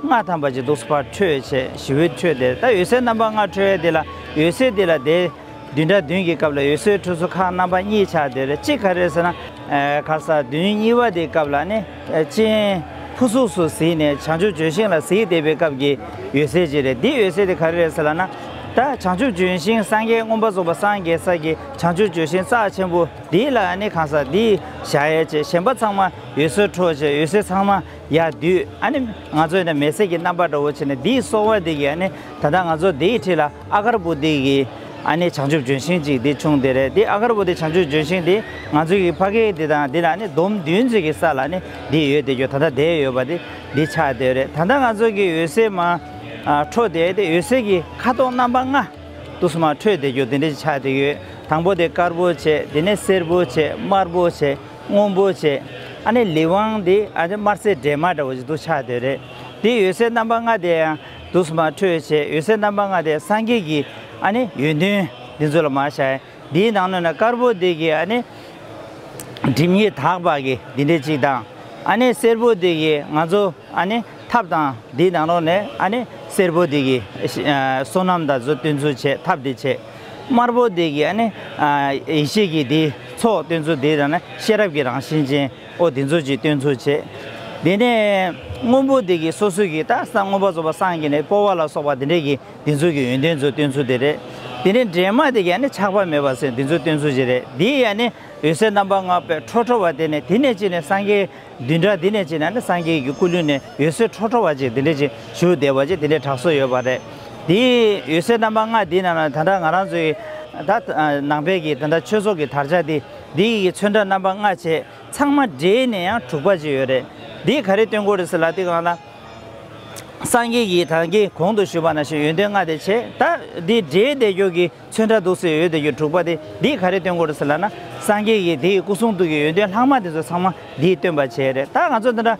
ལྔ་ཐམ་པ་ཅིག་འདུག་སེ་ཕར་འཕྲོས་བྱས་ཞི་བའི་འཕྲོས་དེ། ད་འོད་ཟེར་རྣམ་པ་ལྔ་འཕྲོས་དེ་ལ་འོད་ཟེར་དེ་ལ་དེ་ བདུན་ཕྲག་བདུན་གྱི་སྐབས་ལ་འོད་གསལ་ཁྲོད་སུ་ཁག་རྣམ་པ་གཉིས་ཆགས་བསྡད་རེད། གཅིག་ག་རེ་ཟེར་ན། ཨ་ག་རེ་ཟ། བདུན་གཉིས་པ་དེའི་སྐབས་ལ་ནི་ཨ་སྤྱན་ཕུར་ཚུགས་སུ་གཟིགས་ནས་བྱང་ཆུབ་ལྗོན་ཤིང་ལ་གཟིགས་བསྡད་པའི་སྐབས་ཀྱི་འོད་གསལ་ཅིག་རེད། འདིའི་འོད་གསལ་དེ་ག་རེ་རེད་ཟེར་ལབ་ན། ད་བྱང་ཆུབ་ལྗོན་ཤིང་སངས་རྒྱས་མངོན་པར་རྫོགས་པར་སངས་རྒྱས་ས་ཀྱི་བྱང་ཆུབ་ལྗོན་ཤིང་རྩ་ཆེན་པོ་འདི་ལ་ནི་གང་ཟག་འདི་བཞག་ཡས་བྱས། གཞན་པ་ཚང་མ་འོད་གསལ་འཕྲོ་བྱས། འོད་གསལ་ཚང་མ་ཡར་བསྡུས། ཨ་ནི་ང་ཚོ་ཡིན་ན་མེ་སྲེག་གི་རྣམ་པ་འདྲ་བོ་བྱས་ནས། འདིའི་གསོལ་བ་འདི་གིས་ཨ་ནི་ད་ལྟ་ང་ཚོ་འདིའི་འཁྲིས་ལ་ཨ་ཀར་པོ་འདི་གིས་ཨ་ནི་བྱང་ཆུབ་ལྗོན་ཤིང་གཅིག་འདི་བྱུང་བསྡད་རེད། འདི་ཨ་ཀར་པོ་འདི་བྱང་ཆུབ་ལྗོན་ཤིང་འདི་ང་ཚོ་གི་ཕ་གི་འདི་དང་འདི་ལ་ནི་འདོམ་བདུན་ཙམ་གྱི་ས་ལ་ནི་འདི་ཡོད་བསྡད་རྒྱུ། ད་ལྟ་བསྡད་ཡོད་པ་འདི་འདི་ཆགས་བསྡད་ཡོད་རེད། ད་ལྟ་ང་ཚོ་གི་འོད་གསལ་མར་ཨ་འཕྲོ་བསྡད་དེ། འོད་གསལ་གྱི་ཁ་དོག་རྣམ་པ་ལྔ་དུས་སུ་མར་འཕྲོས་བསྡད་རྒྱུ་དེ་འདྲ་ཆགས་བསྡད་ཡོད། དང་པོ་དེ་དཀར་པོ་བྱས། དེ་ནས་སེར་པོ་བྱས། དམར་པོ་བྱས། སྔོན་པོ་བྱས། ཨ་ནི་ལི་ཝང་འདི་ཨ་ནི་དམར་སེར་འདྲེས་མ་འདྲ་བོ་ཞིག་འདུག་ཆགས་བསྡད་རེད། དེ་འོད་གསལ་རྣམ་པ་ལྔ་དེ་ཡང་དུས་སུ་མར་འཕྲོས་བྱས། འོད་གསལ་རྣམ་པ་ལྔ་དེ་སངས་རྒྱས་ཀྱི་ཨ་ནི་ཡོན་ཏན་འདི་ཚོ་ལ་མར་བཞག་ཡ། འདིའི་ནང་ལོགས་ནས་དཀར་པོ་འདི་གི་ཨ་ནི་སྒྲིབ་གཉིས་དག་པ་གི་འདི་འདྲས་ཅིག་དང་། ཨ་ནི་སེར་པོ་འདི་གི་ང་ཚོ་ཨ་ནི་ཐབས་དང་། འདིའི་ནང་ལོགས་ནས་ཨ་ནི་སེར་པོ་འདི་གི་ཨ་བསོད་ནམས་དང་ཚོ་སྟོན་ཚུལ་བྱས། ཐབས་འདི་བྱས། དམར་པོ་འདི་གི་ཨ་ནི་ཨ་ཡེ་ཤེས་ཀྱི་འདི་ཚོགས་སྟོན་ཚུལ། འདི་དང་ནི་ཤེས་རབ་ཀྱི་རང་བཞིན་ཅན། ཨོ་འདི་ཚོ་ཅིག་སྟོན་ཚུལ་བྱས། དེ་ནས་སྔོན་པོ་འདི་གི་སོ་སོ་གི་ད་སངས་མངོན་པར་རྫོགས་པར་སངས་རྒྱས་ནས་སྤོབས་པ་ལ་སོགས་པ་འདི་འདྲས་ཀྱི་འདི་ཚོ་གི་ཡོན་ཏན་ཚོ་སྟོན་ཚུལ་དེ་རེད། དེ་ནས་འདྲེས་མ་དེ་གི་ཨ་ནི་ཆགས་པ་མེད་པ་ཟེར་འདི་ཚོ་སྟོན་ཚུལ་ཅིག་རེད། འདི་ཡ་ནི་འོད་གསལ་རྣམ་པ་ལྔ་པའི་འཕྲོ་འཕྲོ་བ་དེ་ནས། དེ་ནས་ཅི་ནས་སངས་རྒྱས་བདུན་ཕྲག་འདི་ནས་ཅི་ནས་ཨ་ནི་སངས་རྒྱས་ཀྱི་སྐུ་ལུས་ནས་འོད་གསལ་འཕྲོ་འཕྲོ་བ་ཅིག་འདི་འདྲས་ཅིག་བཞུགས་བསྡད་པ་ཅིག་འདི་འདྲས་གྲགས་སུ་ཡོད་པ་རེད། དེའི་འོད་གསལ་རྣམ་པ་ལྔ་འདི་ནང་ལ་ད་ལྟ་ང་རང་ཚོའི་ད་ནང་པའི་གི་ད་ལྟ་ཆོས་ཚོགས་ཀྱི་དར་ཆ་འདི་འདི་ཡི་ཚོན་ཁྲ་རྣམ་པ་ལྔ་བྱས། ཚང་མ་འདྲེས་ནས་ཡང་དྲུག་པ་ཅིག་ཡོད་རེད། འདི་ག་རེ་སྟོན་གྱི་ཡོད་རེད་ཟེར་ལབ་དུས་སྒང་ལ། སངས་རྒྱས་ཀྱིས་ད་གིན་གོང་དུ་ཞུས་པ་ནང་བཞིན་ཡོན་ཏན་ལྔ་དེ་བྱས། ད་འདི་འདྲེས་བསྡད་རྒྱུ་གི་ཚོན་ཁྲ་འདུག་སེ་ཡོད་བསྡད་རྒྱུ་དྲུག་པ་དེ། འདི་ག་རེ་སྟོན་གྱི་ཡོད་རེད་ཟེར་ལབ་ན། སངས་རྒྱས་ཀྱིས་དེའི་སྐུ་གསུང་ཐུགས་ཀྱི་ཡོན་ཏན་ལྷག་མ་དེ་ཚོ་ཚང་མ་འདིས་སྟོན་པ་བྱས་རེད། ད་ང་ཚོ་འདི་འདྲ་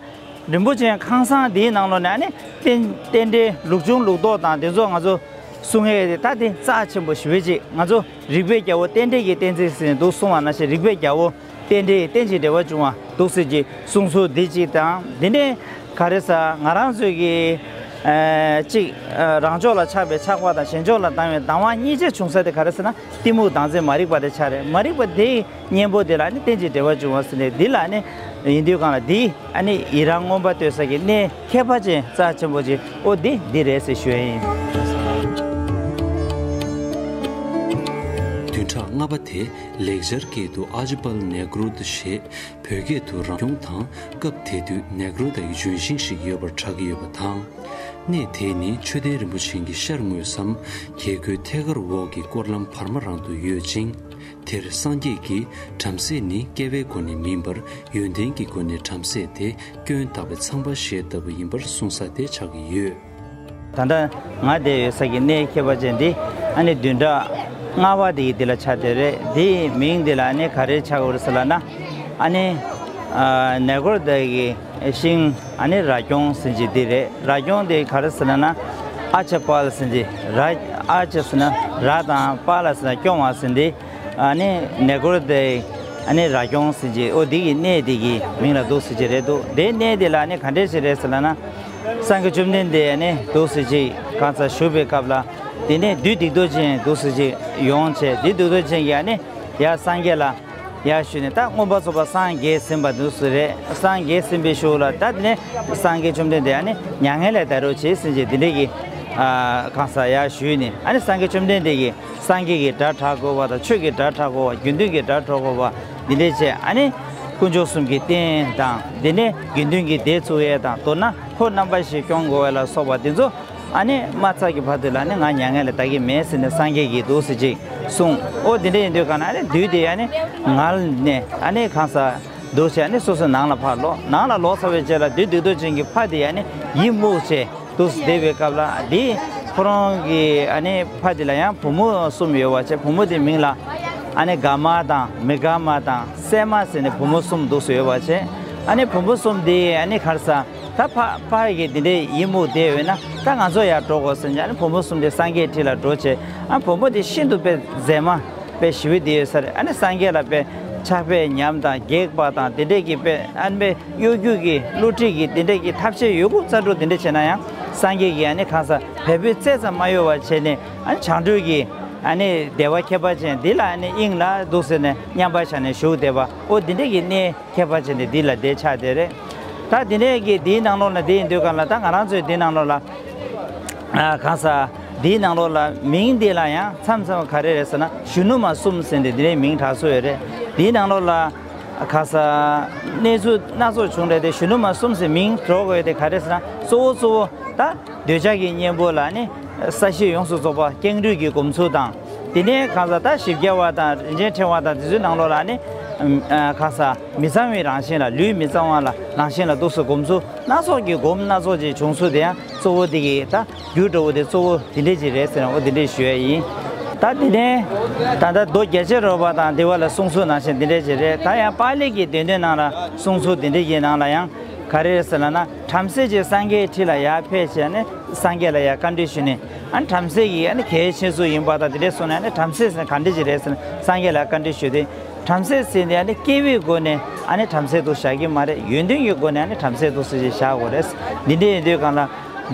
རིན་པོ་ཆེའི་ཁང་བཟང་འདིའི་ནང་ལོགས་ནས་ཨ་ནི་རྟེན་རྟེན་འབྲེལ་ལུགས་འབྱུང་ལུགས་ལྡོག་དང་དེ་ཚོ་ང་ཚོ་གསུང་ཡས་དེ། ད་དེ་རྩ་ཆེན་པོ་ཞེ་པོ་ཅིག་ང་ཚོ་རིགས་པའི་རྒྱལ་པོ་རྟེན་འབྲེལ་གྱི་གཏན་ཚིགས་ཟེར་ནས་འདུག་གསུངས་པ་ནང་བཞིན། རིགས་པའི་རྒྱལ་པོ་རྟེན་འབྲེལ་རྟེན་ཅིང་འབྲེལ་བར་འབྱུང་བ་འདུག་སེ་ཅིག་གསུང་ཚུལ་འདི་གཅིག་དང་། འདི་ནས་ག་རེ་ཟེར། ང་རང་ཚོའི་གི་ཨ་གཅིག་ཨ་རང་ཕྱོགས་ལ་ཆགས་པའི་ཆགས་པ་དང་གཞན་ཕྱོགས་ལ་སྡང་བའི་སྡང་བ་གཉིས་ཆ་བྱུང་ས་དེ་ག་རེ་ཟེར་ན། གཏི་མུག་དང་། ཚེ་མ་རིག་པ་དེ་ཆགས་རེད། མ་རིག་པ་དེའི་གཉེན་པོ་དེ་ལ་ནི་རྟེན་ཅིང་འབྲེལ་བར་འབྱུང་བ་ཟེར་ནས། འདི་ལ་ནི་ཡིན་དུས་སྒང་ལ་འདི་ཨ་ནི་ཡི་རང་མངོན་པར་བསྟོད་ས་གི་གནད་ཁྱད་པར་ཅན་རྩ་ཆེན་པོ་ཅིག་ཨོ་འདི་འདི་རེད་ཟེར་ཞུ་ཡ་ཡིན། བདུན་ཕྲག་ལྔ་པ་དེ་ལེགས་སྦྱར་སྐད་དུ་ཨ་ཇི་པལ་ནེ་གྲོ་དྷ་ཞེས། བོད་སྐད་དུ་རང་སྐྱོང་དང་། སྐབས་དེ་དུས་ནེ་གྲོ་དྷ་ཡི་ལྗོན་ཤིང་ཞིག་ཡོད་པར་གྲགས་ཀྱི་ཡོད་པ་དང་། གནས་དེ་ནི་མཆོད་རྟེན་རིན་པོ་ཆེ་གི་ཤར་ངོས་སམ། རྒྱལ་སྒོའི་ཐད་ཀར་འོག་གི་སྐོར་ལམ་བར་མ་རང་དུ་ཡོད་ཅིང་། དེར་སངས་རྒྱས་ཀྱིས་བྲམ་ཟེ་ནི་སྐྱེ་བའི་སྒོ་ནས་མིན་པར་ཡོན་ཏན་གྱི་སྒོ་ནས་བྲམ་ཟེ་སྟེ། སྐྱོན་དག་པའི་ཚངས་པ་ཞེས་བཏགས་པ་ཡིན་པར་གསུངས་ས་དེ་ཆགས་ཀྱི་ཡོད། ད་ལྟ་ང་བསྡད་ཡོད་ས་གི་གནས་ཁྱད་པར་ཅན་འདི་ཨ་ནི་བདུན་ཕྲག་ལྔ་པ་དེ་ཡི་འདི་ལ་ཆགས་བསྡད་རེད། འདིའི་མིང་འདི་ལ་ཨ་ནི་ག་རེ་ཆགས་ཡོད་རེད་ཟེར་ལབ་ན། ཨ་ནི་ཨ་ནེ་གྲོ་དྷ་གི་ཤིང་ཨ་ནི་ར་སྐྱོང་ཟེར་གྱི་འདི་རེད། ར་སྐྱོང་དེ་ག་རེ་ཟེར་ན་ན། ཨ་ཅ་པལ་ཟེར་གྱི་ར། ཨ་ཅ་ཟེར་ན་ར་དང་པལ་ཟེར་ན་སྐྱོང་བ་ཟེར་འདི། ཨ་ནི་ནེ་གྲོ་དྷ་ཨ་ནི་ར་སྐྱོང་ཟེར་གྱི་ཨོ་འདི་གི་གནས་དེ་གི་མིང་ལ་འདུག་ཟེར་གྱི་རེད་འདུག་དེ་གནས་དེ་ལ་ཨ་ནི་ག་འདྲས་ཞིག་རེད་ཟེར་ལབ་ན། སངས་རྒྱས་བཅོམ་ལྡན་འདས་ཨ་ནི་འདུག་སེ་ཅིག་གང་སར་བཞུགས་པའི་སྐབས་ལ། དེ་ནས་བདུད་སྡིག་ཏོ་ཅན་འདུག་སེ་ཅིག་ཡོང་བྱས། བདུད་སྡིག་ཏོ་ཅན་གྱིས་ཨ་ནི་ཡར་སངས་རྒྱས་ལ་ཡར་ཞུས་ནས། ད་མངོན་པར་རྫོགས་པར་སངས་རྒྱས་ཟིན་པ་འདུག་སེ་རེད། སངས་རྒྱས་ཟིན་པའི་གཞུག་ལ་ད་དེ་ནས་སངས་རྒྱས་བཅོམ་ལྡན་འདས་ཨ་ནི་མྱ་ངན་ལས་འདའ་རོགས་བྱེད་ཟེར་གྱི་འདི་འདྲས་ཀྱི་ཨ་གང་སར་ཡར་ཞུས་ནས། ཨ་ནི་སངས་རྒྱས་བཅོམ་ལྡན་འདས་ཀྱིས་སངས་རྒྱས་ཀྱི་སྒྲ་བསྒྲགས་དགོས་པ་དང་། ཆོས་ཀྱི་སྒྲ་བསྒྲགས་དགོས་པ། དགེ་འདུན་གྱི་སྒྲ་བསྒྲགས་དགོས་པ་འདི་འདྲས་བྱས། ཨ་ནི་དཀོན་མཆོག་གསུམ་གྱི་རྟེན་དང་། དེ་ནས་དགེ་འདུན་གྱི་སྡེ་བཙུགས་ཡས་དང་། མདོར་ན་འཁོར་རྣམ་པ་བཞི་སྐྱོང་དགོས་པ་ལ་སོགས་པ་འདི་ཚོ་ཨ་ནི་མ་ཚར་གྱི་བར་དུ་ལ་ནི་ང་མྱ་ངན་ལས་འདའ་གི་མེད་ཟེར་ནས་སངས་རྒྱས་ཀྱིས་འདུག་སེ་ཅིག་གསུངས། ཨོ་འདི་འདྲས་ཡིན་དུས་གང་ན་ཨ་ནི་བདུད་དེ་ཨ་ནི་ངལ་ནས་ཨ་ནི་གང་སར་འདུག་བྱས། ཨ་ནི་སོ་སོའི་ནང་ལ་ཕར་ལོག་ནང་ལ་ལོག་ཚར་བའི་རྗེས་ལ་བདུད་སྡིག་ཏོ་ཅན་གྱི་ཕ་དེ་ཨ་ནི་ཡིད་མུག་བྱས། འདུག་སེ་བསྡད་པའི་སྐབས་ལ། དེ་ཁོ་རང་གི་ཨ་ནི་ཕ་དེ་ལ་ཡང་བུ་མོ་གསུམ་ཡོད་པ་བྱས། བུ་མོ་དེའི་མིང་ལ་ཨ་ནི་དགའ་མ་དང་མི་དགའ་མ་དང་སྲན་མ་ཟེར་ནས་བུ་མོ་གསུམ་འདུག་སེ་ཡོད་པ་བྱས། ཨ་ནི་བུ་མོ་གསུམ་དེ་ཨ་ནི་ག་རེ་ཟེར། ད་ཕ་ཕ་གི་དེ་འདྲའི་ཡིད་མུག་བསྡད་ཡོད་ན་ད་ང་ཚོ་ཡར་འགྲོ་དགོས་ཟེར་ནས། ཨ་ནི་བུ་མོ་གསུམ་དེ་སངས་རྒྱས་འཁྲིས་ལ་འགྲོ་བྱས། ཨ་བུ་མོ་དེ་ཤིན་ཏུ་དཔེ་མཛེས་མ་དཔེ་ཞེ་པོ་དེ་ཡོད་ས་རེད། ཨ་ནི་སངས་རྒྱས་ལ་དཔེ་ཕྱག་དཔེ་ཉམས་དང་སྒེག་པ་དང་དེ་འདྲས་ཀྱི་དཔེ་ཨ་ནི་དཔེ་གཡོ་སྒྱུ་གི་བསླུ་བྲིད་ཀྱི་དེ་འདྲས་ཀྱི་ཐབས་ཤེས་ཡོད་དགུ་རྩལ་སྤྲུགས་དེ་འདྲས་བྱས་ན་ཡང་སངས་རྒྱས་ཀྱིས་ཨ་ནི་གང་སར་བལ་པོའི་རྩེ་ཙམ་མ་གཡོ་བ་བྱས་ནས། ཨ་ནི་བྱང་བགྲོད་ཀྱི་ ཨ་ནི་བདེ་བ་ཁྱད་པར་ཅན་འདི་ལ་ཨ་ནི་དབྱིངས་ལ་འདུག་ཟེར་ནས་མཉམ་པར་བཞག་ནས་བཞུགས་བསྡད་པ། ཨོ་འདི་འདྲ་གི་གནས་ཁྱད་པར་ཅན་དེ་འདི་ལ་དེ་ཆགས་བསྡད་རེད། ད་འདི་འདྲ་གི་འདིའི་ནང་ལོགས་ལ་འདི་ཡིན་དུས་གང་ལ་ད་ང་རང་ཚོའི་འདིའི་ནང་ལོགས་ལ། ཨ་གང་ཟག་འདིའི་ནང་ལོགས་ལ་མིང་འདི་ལ་ཡང་མཚམས་མཚམས་ག་རེ་རེད་ཟེར་ན་གཞོན་ནུ་མ་གསུམ་ཟེར་ནས་འདི་འདྲའི་མིང་གྲགས་སུ་ཡོད་རེད། འདིའི་ནང་ལོགས་ལ་གང་ཟག་གནས་ཚུལ་སྣ་ཚོགས་བྱུང་རེད་དེ། གཞོན་ནུ་མ་གསུམ་ཟེར་མིང་འདོགས་དགོས་དེ་ག་རེ་ཟེར་ན། གཙོ་བོ་གཙོ་བོ་ད་འདོད་ཆགས་ཀྱི་གཉེན་པོ་ལ་ནི་ས་གཞི་ཡོངས་སུ་རྫོགས་པ་སྐྱེངས་འགྲོས་ཀྱི་སྒོམ་ཚུལ་དང་། དེ་ནས་གང་ཟག་ད་བཞི་བརྒྱ་པ་དང་རིན་ཆེན་ཕྲེང་བ་དང་དེ་ཚོའི་ནང་ལོགས་ལ་ནི་ཨ་གང་ཟག་མི་གཙང་བའི་རང་བཞིན་ལ། ལུས་མི་གཙང་བ་ལ་རང་བཞིན་ལ་འདུག་སེ་སྒོམ་ཚུལ་སྣ་ཚོགས་ཀྱི་སྒོམ་སྣ་ཚོགས་ཅིག་བྱུང་ཚུལ་དེ་ཡང་གཙོ་བོ་དེ་གི་ད་རྒྱུ་འདྲ་བོ་དེ་གཙོ་བོ་དེ་འདྲས་ཅིག་རེད་ཟེར་ནས་འོ་དེ་འདྲས་ཞུ་ཡ་ཡིན། ད་དེ་ནས་ད་ལྟ་མདོ་རྒྱ་ཆེར་རོལ་པ་དང་འདི་བ་ལ་གསུང་ཚུལ་ནང་བཞིན་དེ་འདྲས་ཅིག་རེད། ད་ཡང་པཱ་ལི་གི་སྡེ་སྣོད་ནང་ལ་གསུང་ཚུལ་དེ་འདྲས་ཀྱི་ནང་ལ་ཡང་ག་རེ་རེད་ཟེར་ལབ་ན། བྲམ་ཟེ་ཅིག་སངས་རྒྱས་ཁྲི་ལ་ཡར་ཕེབས་བྱས་ནས་སངས་རྒྱས་ལ་ཡར་བཀའ་འདྲི་ཞུས་ནས། ཨ་ནི་བྲམ་ཟེ་ཡིས་ཨ་ནི་གལ་ཆེ་ཤོས་ཡིན་པ་དང་དེ་འདྲས་གསུངས་ནས། ཨ་ནི་བྲམ་ཟེ་ཟེར་ན་ག་འདྲས་ཅིག་རེད་ཟེར་ནས་སངས་རྒྱས་ལ་བཀའ་འདྲི་ཞུས་ཏེ། བྲམ་ཟེ་ཟེར་ནས་ཨ་ནི་སྐྱེ་བོའི་སྒོ་ནས་ཨ་ནི་བྲམ་ཟེ་འདུག་བཞག་གི་མ་རེད། ཡོན་ཏན་གྱི་སྒོ་ནས་ཨ་ནི་བྲམ་ཟེ་འདུག་ཟེར་ཅིག་བཞག་དགོས་རེད། འདི་འདྲས་ཡིན་དུས་གང་ལ་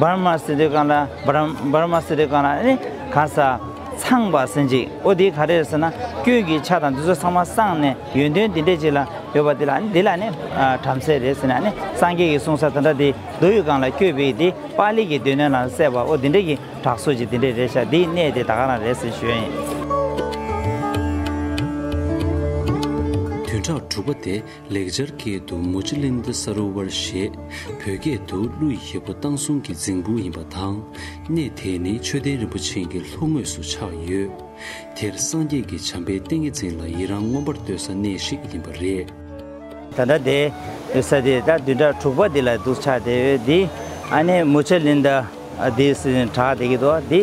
བར་མ་ཟེར་དུས་གང་ལ་བར་བར་མ་ཟེར་དུས་གང་ལ་ཨ་ནི་གང་ཟག་ཚངས་པ་ཟེར་ཅིག་འོ་དེ་ག་རེ་རེད་ཟེར་ན། སྐྱོན་གྱི་ཆ་དང་འདི་ཚོ་ཚང་མ་སངས་ནས་ཡོན་ཏན་འདི་འདྲས་ཅིག་ལ་ཡོད་པ་དེ་ལ་ཨ་ནི་འདི་ལ་ནི་ཨ་བྲམ་ཟེ་རེད་ཟེར་ནས། ཨ་ནི་སངས་རྒྱས་ཀྱིས་གསུངས་ས་དེ་འདྲ་དེ་མདོ་ཡི་སྒང་ལ་བཀོད་པའི་དེ་པཱ་ལི་གི་སྡེ་སྣོད་ནང་གསལ་བ་འོ་དེ་འདྲ་གི་གྲགས་སུ་ཅིག་དེ་འདྲས་རེད་ཤག་འདིའི་གནས་དེ་ད་ག་རང་རེད་ཟེར་ཞུ་ཡ་ཡིན། བདུན་ཕྲག་དྲུག་པ་དེ་ལེགས་སྦྱར་སྐད་དུ་མུ་ཅི་ལིནྡ་ས་རོ་ཝར་ཞེས་བོད་སྐད་དུ་ཀླུ་ཡི་རྒྱལ་པོ་བཏང་བཟུང་གི་རྫིང་བུ་ཡིན་པ་དང་། གནས་དེ་ནི་མཆོད་རྟེན་རིན་པོ་ཆེ་གི་ལྷོ་ངོས་སུ་ཆགས་ཡོད། དེར་སངས་རྒྱས་ཀྱིས་བྱམས་པའི་ཏིང་ངེ་འཛིན་ལ་ཡི་རང་མངོན་པར་བསྟོད་ས་གནས་ཤིག་ཡིན་པ་རེད། ད་ལྟ་དེ་ཡོད་ས་དེ་ད་བདུན་ཕྲག་དྲུག་པ་འདི་ལ་འདུག་ཆགས་བསྡད་ཡོད་དེ། ཨ་ནི་མུ་ཅ་ལིན་ད་དེ་ཟེར་གྲགས་བསྡད་ཀྱི་འདུག་དེ་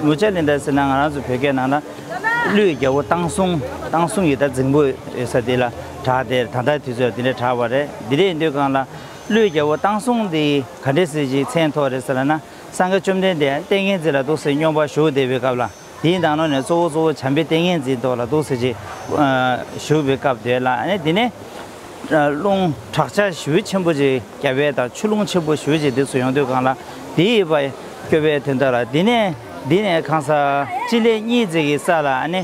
མུ་ཅ་ལིན་ད་ཟེར་ན་ང་རང་ཚོ་བོད་སྐད་ནང་ན་ཀླུའི་རྒྱལ་པོ་བཏང་བཟུང་བཏང་བཟུང་གི་ད་རྫིང་བུ་ཡོད་ས་དེ་ལ་གྲགས་ཏེ། ད་ལྟ་དུས་ཚོད་དེ་འདྲ་གྲགས་པ་རེད། དེ་འདྲ་ཡིན་དུས་གང་ལ་ཀླུའི་རྒྱལ་པོ་བཏང་བཟུང་དེ་ག་འདྲས་ཟེར་གྱི་མཚན་ཐོགས་རེད་ཟེར་ལབ་ན། སངས་རྒྱས་བཅོམ་ལྡན་འདས་ཏིང་ངེ་འཛིན་ལ་འདུག་སེ་སྙོམས་པར་ཞུགས་བསྡད་པའི་སྐབས་ལ། དེའི་ནང་ལོགས་ནས་གཙོ་བོ་གཙོ་བོ་བྱམས་པའི་ཏིང་ངེ་འཛིན་ཐོག་ལ་འདུག་སེ་ཅིག་ཨ་བཞུགས་པའི་སྐབས་དེ་ལ། ཨ་ནི་དེ་ནས་ཨ་རླུང་དྲག་ཆར་ཞེ་པོ་ཆེན་པོ་ཅིག་བརྒྱབ་པ་དང་ཆུ་རླུང་ཆེན་པོ་ཞེ་པོ་ཅིག་འདི་ཚོ་ཡོང་དུས་གང་ལ། དེ་ཡི་བ་སྐྱོབ་པའི་དོན་དག་ལ་དེ་ནས་དེ་ནས་གང་ཟག་སྤྱི་ལེ་གཉིས་ཙམ་གྱི་ས་ལ་ཨ་ནི་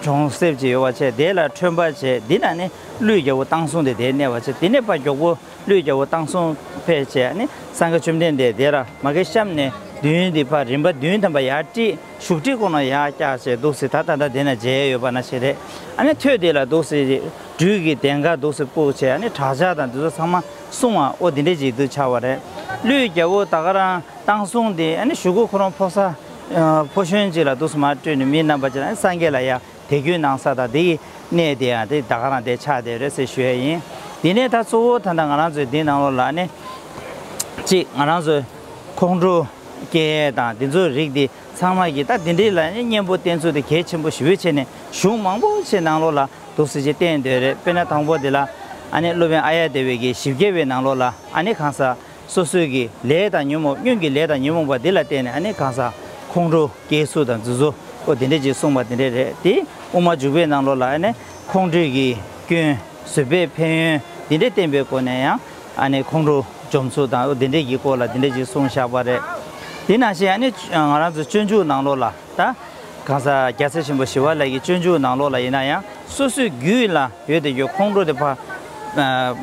གྲོང་གསེབ་ཅིག་ཡོད་པ་བྱས། དེ་ལ་ཁྲོན་པ་བྱས། དེ་ན་ནི་ཀླུའི་རྒྱལ་པོ་བཏང་བཟུང་དེ་དེར་གནས་པ་བྱས། དེ་ནས་ཕར་མགྱོགས་པོ་ཀླུའི་རྒྱལ་པོ་བཏང་བཟུང་ཕེབས་བྱས། ཨ་ནི་སངས་རྒྱས་བཅོམ་ལྡན་འདས་དེ་ར་མ་གི་གཤམ་ནས་མདུན་དེ་ཕར་རིམ་པ་བདུན་ཐམ་པ་ཡར་བསྒྲིགས། བཞུགས་ཁྲི་ཁོ་ན་ཡར་བཀྱགས་བྱས་འདུག་སེ་ད་ད་ལྟ་དེ་ན་མཇལ་ཡོད་པ་ནང་བཞིན་རེད། ཨ་ནི་ཐོད་དེ་ལ་འདུག་སེ་སྦྲུལ་གྱི་གདེངས་ཀ་འདུག་སེ་སྤུབས་བྱས། ཨ་ནི་དྲག་ཆར་དང་འདི་ཚོ་ཚང་མ་སྲུང་བ་འོ་དེ་འདྲས་ཅིག་འདུག་ཆགས་པ་རེད། ཀླུའི་རྒྱལ་པོ་ད་ག་རང་བཏང་བཟུང་དེ་ཨ་ནི་གཞུག་གུ་ཁོ་རང་ཕོ་ས་ཕོ་གཞོན་ཅིག་ལ་འདུག་སེ་མར་སྤྲོད་ནས་མིའི་རྣམ་པ་ཅིག་ལ་ཨ་ནི་སངས་རྒྱས་ལ་ཡར་དད་གུས་གནང་ས་དང་དེ་གི་གནས་དེ་ཡང་དེ་ད་ག་རང་དེ་ཆགས་བསྡད་རེད་ཟེར་ཞུ་ཡ་ཡིན། དེ་ནས་ད་གཙོ་བོ་ད་ལྟ་ང་རང་ཚོའི་འདི་ནང་ལོགས་ལ་ཨ་ནི་གཅིག་ང་རང་ཚོའི་ཁོང་ཁྲོ་སྐྱེ་ཡས་དང་དེ་ཚོའི་རིགས་དེ་ཚང་མ་གི་ད་དེ་འདྲའི་ལ་ནི་གཉེན་པོ་བསྟེན་ཚུལ་དེ་གལ་ཆེན་པོ་ཞེ་པོ་བྱས་ནས་གཞུང་མང་པོ་ཞིག་ནང་ལོགས་ལ་འདུག་སེ་ཅིག་བསྟན་བསྡད་རེད། དཔེར་ན་དང་པོ་དེ་ལ་ཨ་ནི་སློབ་དཔོན་ཨཱརྱ་དེ་བའི་གི་བཞི་བརྒྱ་པའི་ནང་ལོགས་ལ་ཨ་ནི་གང་ཟག་སོ་སོའི་གི་ལས་དང་ཉོན་མོངས། སྔོན་གྱི་ལས་དང་ཉོན་མོངས་པ་འདི་ལ་བརྟེན་ནས་ཨ་ནི་གང་ཟག་ཁོང་ཁྲོ་སྐྱེ་ཚུལ་དང་འདི་ཚོ་འོ་དེ་འདྲས་ཅིག་གསུངས་པ་དེ་འདྲས་རེད། དེ་དབུ་མ་འཇུག་པའི་ནང་ལོགས་ལ་ཨ་ནི་ཁོང་ཁྲོའི་གི་སྐྱོན། བཟོད་པའི་ཕན་ཡོན་འདི་འདྲས་བསྟན་པའི་སྒོ་ནས་ཡང་ཨ་ནི་ཁོང་ཁྲོ་འཇོམས་ཚུལ་དང་འོ་དེ་འདྲས་ཀྱི་སྐོར་ལ་དེ་འདྲས་ཅིག་གསུངས་བཞག་པ་རེད། དེ་ནང་བཞིན་ཨ་ནི་ང་རང་ཚོ་སྤྱོད་འཇུག་ནང་ལོགས་ལ་ད་གང་ཟག་རྒྱལ་སྲས་ཆེན་པོ་ཞི་བ་ལྷ་གི་སྤྱོད་འཇུག་ནང་ལོགས་ལ་ཡིན་ན་ཡང་སོ་སོའི་རྒྱུད་ལ་ཡོད་དེ་ཡོད་ཁོང་ཁྲོ་དེ་ཕར་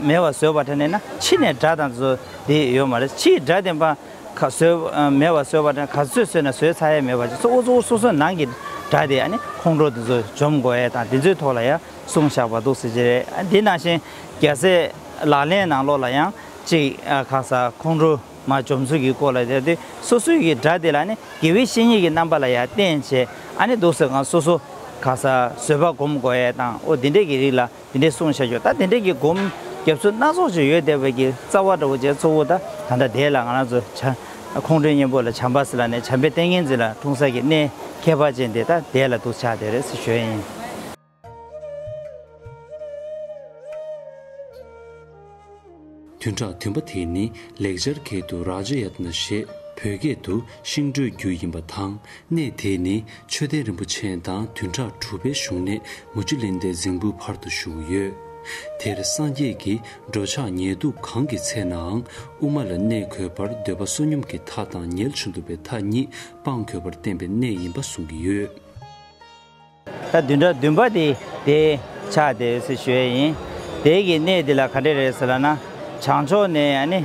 མེད་པ་བཟོས་པ་དེ་ནས་ན་ཕྱི་ནས་དགྲ་དང་ཚོ་དེ་ཡོད་མ་རེད། ཕྱིའི་དགྲ་དེ་ཕར་ག་བཟོས་མེད་པ་བཟོས་པ་དང་ག་ཚོད་བཟོས་ན་བཟོས་ཚར་ཡ་མེད་པ་ཅིག་གཙོ་བོ་གཙོ་བོ་སོ་སོའི་ནང་གི་དགྲ་དེ་ཨ་ནི་ཁོང་ཁྲོ་དེ་ཚོ་འཇོམས་དགོས་ཡ་དང་དེ་ཚོའི་ཐོག་ལ་ཡང་གསུངས་བཞག་པ་འདུག་ཟེར་གྱི་རེད། དེ་ནང་བཞིན་རྒྱལ་སྲས་ལག་ལེན་ནང་ལོགས་ལ་ཡང་གཅིག་གང་ཟག་ཁོང་ཁྲོ་མ་འཇོམས་ཚུལ་གྱི་སྐོར་ལ་དེ་དུས་སོ་སོའི་གི་དགྲ་དེ་ལ་ནི་དགེ་བའི་བཤེས་གཉེན་གྱི་རྣམ་པ་ལ་ཡང་བསྟེན་བྱས། ཨ་ནི་འདུག་ཟེར་གང་སོ་སོ་གང་ཟག་བཟོད་པ་སྒོམ་དགོས་ཡ་དང་འོ་དེ་འདྲས་ཀྱི་རིགས་ལ་དེ་འདྲས་གསུངས་བཞག་ཡོད། ད་དེ་འདྲས་ཀྱི་སྒོམ་རྒྱབ་ཚུལ་སྣ་ཚོགས་ཅིག་ཡོད་བསྡད་པའི་གི་རྩ་བ་འདྲ་བོ་བྱས་གཙོ་བོ་ད་ད་ལྟ་དེ་ལ་ང་རང་ཚོ་བྱ་ཁོང་ཁྲོའི་གཉེན་པོ་ལ་བྱམས་པ་ཟེར་ལབ་ནས་བྱམས་པའི་ཏིང་ངེ་འཛིན་ལ་འཁྲུངས་ས་གི་གནས་ཁྱད་པར་ཅན་དེ་ད་དེ་ལ་འདུག་ཆགས་བསྡད་རེད་ཟེར་ཞུ་ཡ་ཡིན། བདུན་ཕྲག་བདུན་པ་དེ་ནི་ལེགས་སྦྱར་སྐད་དུ་རཱ་ཇ་ཡ་ཏ་ན་ཞེས་བོད་སྐད་དུ་ཤིང་འབྲས་རྒྱུད་ཡིན་པ་དང་། གནས་དེ་ནི་མཆོད་རྟེན་རིན་པོ་ཆེ་དང་བདུན་ཕྲག་དྲུག་པའི་བཞུགས་གནས་མུ་ཅུ་ལིན་ཏའི་རྫིང་བུ་བར་དུ་བཞུགས་ཡོད། དེར་སངས་རྒྱས་ཀྱིས་འགྲོ་འཆག་ཉལ་འདུག་གང་གི་ཚེ་ནའང་དབུ་མ་ལ་གནས་དགོས་པར་འདོད་པ་བསོད་སྙོམས་ཀྱི་མཐའ་དང་ཉལ་ཆུང་དུ་བའི་མཐའ་གཉིས་སྤང་དགོས་པར་བསྟན་པའི་གནས་ཡིན་པ་གསུང་གི་ཡོད། ད་བདུན་ཕྲག་བདུན་པ་དེ་དེ་ཆགས་བསྡད་ཡོད་ཟེར་ཞུ་ཡས་ཡིན། དེ་གི་གནས་དེ་ལ་ག་འདྲ་རེད་ཟེར་ལབ་ན། བྱང་ཕྱོགས་ནས་ཨ་ནི་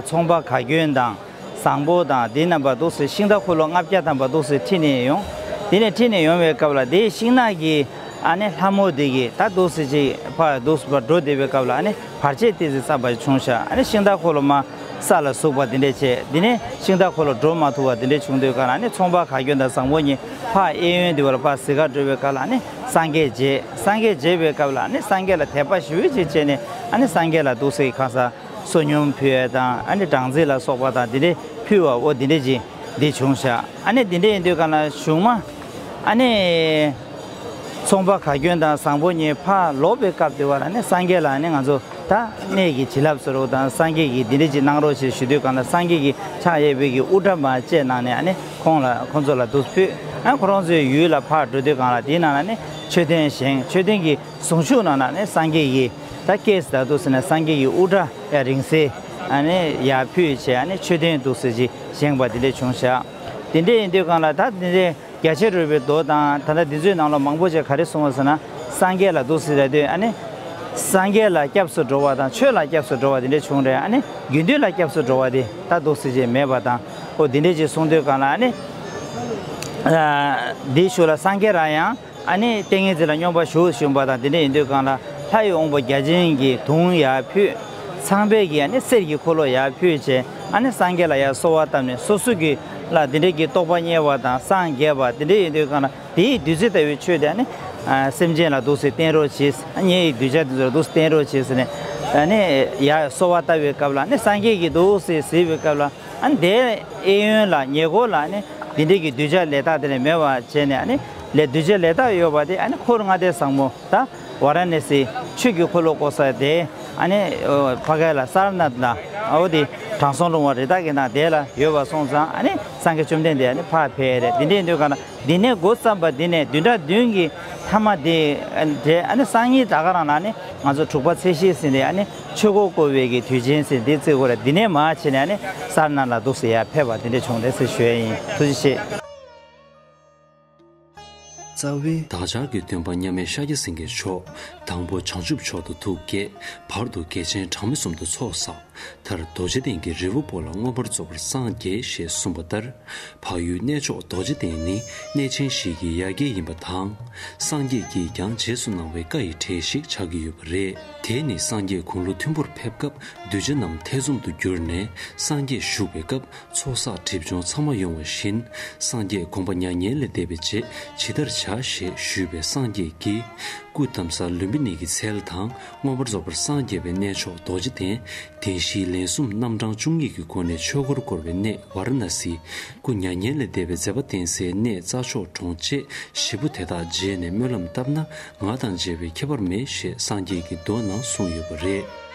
ཚོང་པ་ག་གྱོན་དང་། བཟང་པོ་དང་དེ་རྣམ་པ་འདུག་སེ་ཤིང་རྟ་འཁོར་ལོ་ལྔ་བརྒྱ་ཐམ་པ་འདུག་སེ་ཁྲིད་ནས་ཡོང་། དེ་ནས་ཁྲིད་ནས་ཡོང་བའི་སྐབས་ལ་དེའི་ཤིང་ནགས་ཀྱི་ཨ་ནི་ལྷ་མོ་དེ་གིས་ད་འདུག་སེ་ཅིག་ཕར་འདུག་སེ་ཕར་འགྲོ་བསྡད་པའི་སྐབས་ལ་ཨ་ནི་བར་ཆད་ཏོག་ཙམ་བསགས་པ་བྱུང་ཤག་ཨ་ནི་ཤིང་རྟ་འཁོར་ལོ་མར་ས་ལ་ཟུག་པ་དེ་འདྲས་བྱས། དེ་ནས་ཤིང་རྟ་འཁོར་ལོ་འགྲོ་མ་ཐུབ་པ་དེ་འདྲས་བྱུང་དུས་སྒང་ལ་ཨ་ནི་ཚོང་པ་ག་གྱོན་དང་བཟང་པོ་གཉིས་ཕར་གཡས་གཡོན་དེ་བ་ལ་ཕར་གཟིགས་ག་འགྲོ་བའི་སྐབས་ལ་ཨ་ནི་སངས་རྒྱས་མཇལ། སངས་རྒྱས་མཇལ་བའི་སྐབས་ལ་ཨ་ནི་སངས་རྒྱས་ལ་དད་པ་ཞེ་པོ་ཅིག་བྱས་ནས་ཨ་ནི་སངས་རྒྱས་ལ་འདུག་སེ་གང་ཟག་བསོད་སྙོམས་ཕུལ་ཡས་དང་ཨ་ནི་སྦྲང་རྩི་ལ་སོགས་པ་དང་དེ་འདྲས་ཕུལ་བ་འོ་དེ་འདྲས་ཅིག་འདི་བྱུང་ཤག་ཨ་ནི་དེ་འདྲས་ཡིན་དུས་སྒང་ལ་གཞུག་མ་ཨ་ནི་ཚོང་པ་ག་གྱོན་དང་བཟང་པོ་གཉིས་ཕར་ལོག་པའི་སྐབས་དེ་བ་ལ་ཨ་ནི་སངས་རྒྱས་ལ་ཨ་ནི་ང་ཚོ་ད་གནས་ཀྱི་བྱིན་རླབས་སྩོལ་རོགས་དང་སངས་རྒྱས་ཀྱིས་འདི་འདྲས་ཅིག་གནང་རོགས་ཞེས་ཞུ་དུས་སྒང་ལ་སངས་རྒྱས་ཀྱིས་ཕྱག་གཡས་པའི་གི་དབུ་སྐྲ་མར་བཅད་གནང་ནས་ཨ་ནི་ཁོང་ལ་ཁོང་ཚོ་ལ་འདུག་ཕུལ། ཨ་ཁོ་རང་ཚོའི་ཡུལ་ལ་ཕར་འགྲོ་དུས་སྒང་ལ་དེའི་ནང་ལ་ཨ་ནི་མཆོད་རྟེན་བཞེངས། མཆོད་རྟེན་གྱི་གཟུངས་གཞུག་ནང་ན་ནི་སངས་རྒྱས་ཀྱི་ད་སྐྱེས་ཟེར་ད་འདུག་ཟེར་ན་སངས་རྒྱས་ཀྱི་དབུ་སྐྲ་ཡ་རིང་བསྲེལ་ཨ་ནི་ཡར་ཕུལ་བྱས་ཨ་ནི་མཆོད་རྟེན་འདུག་ཟེར་ཅིག་བཞེངས་པ་དེ་འདྲས་བྱུང་ཤག་དེ་འདྲས་ཡིན་དུས་སྒང་ལ་ད་དེ་འདྲས་རྒྱ་ཆེར་རོལ་པའི་མདོ་དང་ད་ལྟ་འདི་ཚོའི་ནང་ལ་མང་པོ་ཅིག་ག་རེ་གསུངས་པ་ཟེར་ན། སངས་རྒྱས་ལ་འདུག་ཟེར་ད་དུས་ཨ་ནི་སངས་རྒྱས་ལ་སྐྱབས་སུ་འགྲོ་བ་དང་ཆོས་ལ་སྐྱབས་སུ་འགྲོ་བ་དེ་འདྲས་བྱུང་རེད། ཨ་ནི་དགེ་འདུན་ལ་སྐྱབས་སུ་འགྲོ་བ་དེ་ད་འདུག་ཟེར་ཅིག་མེད་པ་དང་། ཨོ་དེ་འདྲས་ཅིག་གསུངས་དུས་སྒང་ལ་ཨ་ནི་འདིའི་གཞུག་ལ་སངས་རྒྱས་རང་ཡང་ཨ་ནི་ཏིང་ངེ་འཛིན་ལ་སྙོམས་པར་ཞུགས་བཞིན་པ་དང་དེ་འདྲ་ཡིན་དུས་སྒང་ལ་ལྷ་ཡི་དབང་པོ་བརྒྱ་བྱིན་གྱི་དུང་ཡར་ཕུལ། ཚངས་པས་ཀྱི་ཨ་ནི་གསེར་གྱི་འཁོར་ལོ་ཡར་ཕུལ་བྱས་ཨ་ནི་སངས་རྒྱས་ལ་ཡར་གསོལ་བ་བཏབ་ནས་སོ་སོ་གི་ལ་དེ་འདྲ་གི་རྟོགས་པ་རྙེད་པ་དང་སངས་རྒྱས་པ་དེ་འདྲ་ཡིན་དུས་སྒང་ལ་དེའི་བདུད་རྩི་ལྟ་བུའི་ཆོས་དེ་ཨ་ནི་སེམས་ཅན་ལ་འདུག་སེ་བསྟན་རོགས་བྱས། ཨ་ནི་གདུལ་བྱ་དེ་ཚོ་ལ་འདུག་སེ་བསྟན་རོགས་བྱས་ཟེར་ནས་ཨ་ནི་ཡར་གསོལ་བ་བཏབ་པའི་སྐབས་ལ་ཨ་ནི་སངས་རྒྱས་ཀྱིས་འདུག་སེ་གཟིགས་པའི་སྐབས་ལ། ཨ་ནི་དེའི་གཡས་གཡོན་ལ་ཉེ་འཁོར་ལ་ཨ་ནི་འདི་འདྲའི་གི་གདུལ་བྱ་ལས་དག་དེ་ལས་མེད་པ་བྱས་ནས་ཨ་ནི་ལས་གདུལ་བྱ་ལས་དག་ཡོད་པ་དེ་ཨ་ནི་འཁོར་ལྔ་སྡེ་བཟང་མོ་ད་ཝཱ་ར་ཎཱ་སི་ཆོས་ཀྱི་འཁོར་ལོ་བསྐོར་ས་དེ་ཨ་ནི་ཕ་གི་ལ་སཱར་ནཱཐ་ལ་ཨོ་དེ་དྲང་སྲོང་ལྷུང་བ་རི་དྭགས་ཀྱི་ནགས་དེ་ལ་ཡོད་པ་སོང་ཙང་ཨ་ནི་སངས་རྒྱས་བཅོམ་ལྡན་འདས་ཨ་ནི་ཕར་ཕེབས་རེད། འདི་འདྲའི་དུས་སྒང་ལ་འདི་ནས་འགོ་བརྩམས་པ་འདི་ནས་བདུན་ཕྲག་བདུན་གྱི་མཐའ་མ་དེ་དེ་ཨ་ནི་སང་ཉིན་ད་ག་རང་ལ་ཨ་ནི་ང་ཚོ་དྲུག་པ་ཚེས་བཞི་ཟིན་ནས་ཨ་ནི། ཆོས་འཁོར་བསྐོར་བའི་གི་དུས་ཆེན་ཟེར་འདི་བརྩི་དགོས་རེད། འདི་ནས་མར་བྱས་ནས་ཨ་ནི་སཱར་ནཱཐ་ལ་འདུག་སེ་ཡར་ཕེབས་པ་དེ་འདྲ་བྱུང་རེད་ཟེར་ཞུ་ཡ་ཡིན། ཐུགས་རྗེ་ཆེ། རྩ་བའི་བདག་ཅག་གི་སྟོན་པ་མཉམ་མེད་ཤཱཀྱ་སེང་གེ་མཆོག་དང་པོ་བྱང་ཆུབ་མཆོག་ཏུ་ཐུགས་བསྐྱེད། བར་དུ་རྒྱལ་ཆེན་གྲངས་མེད་གསུམ་དུ་ཚོགས་བསགས། མཐར་རྡོ་རྗེ་གདན་གྱི་རི་བོ་པོ་ལ་མངོན་པར་རྫོགས་པར་སངས་རྒྱས་ཞེས་གསུངས་པ་ལྟར། འཕགས་ཡུལ་གནས་མཆོག་རྡོ་རྗེ་གདན་ནི་གནས་ཆེན་བཞི་ཡི་ཡ་གྱལ་ཡིན་པ་དང་། སངས་རྒྱས་ཀྱིས་ཀྱང་རྗེས་སུ་གནང་བའི་བཀའ་ཡི་གྲས་ཤིག་ཆགས་ཀྱི་ཡོད་པ་རེད། དེ་ནི་སངས་རྒྱས་དགུང་ལོ་མཐོན་པོར་ཕེབས་སྐབས་གདུལ་བྱ་རྣམས་ཐེ་ཚོམ་དུ་གྱུར་ནས་སངས་རྒྱས་བཞུགས་པའི་སྐབས་ཚོགས་བསགས་སྒྲིབ་སྦྱོང་ཚང་མ་ཡོང་བ་བཞིན་སངས་རྒྱས་དགོངས་པ་མྱ་ངན་ལས་འདས་པའི་རྗེས་ཇི་ལྟར་བྱ་ཞེས་ཞུས་པས་སངས་རྒྱས་ཀྱིས་སྐུ་དྷ་ས་ལུམ་བི་ནི་གི་ཚལ་དང་མངོན་པར་རྫོགས་པར་སངས་རྒྱས་པའི་གནས་མཆོག་རྡོ་རྗེ་གདན། བདེན་བཞིའི་ལན་གསུམ་རྣམ་གྲངས་བཅུ་གཉིས་ཀྱི་སྒོ་ནས་ཆོས་འཁོར་བསྐོར་བའི་གནས་ཝཱ་ར་ཎཱ་སི། སྐུ་མྱ་ངན་ལས་འདས་པའི་མཛད་པ་བསྟན་སའི་གནས་རྩྭ་མཆོག་གྲོང་བཅས་བཞི་པོ་དེ་དག་མཇལ་ནས་སྨོན་ལམ་བཏབ་ན་ང་དང་མཇལ་བའི་ཁྱད་པར་མེད་ཞེས་སངས་རྒྱས་ཀྱི་མདོ་ནང་གསུངས་ཡོད་པ་རེད།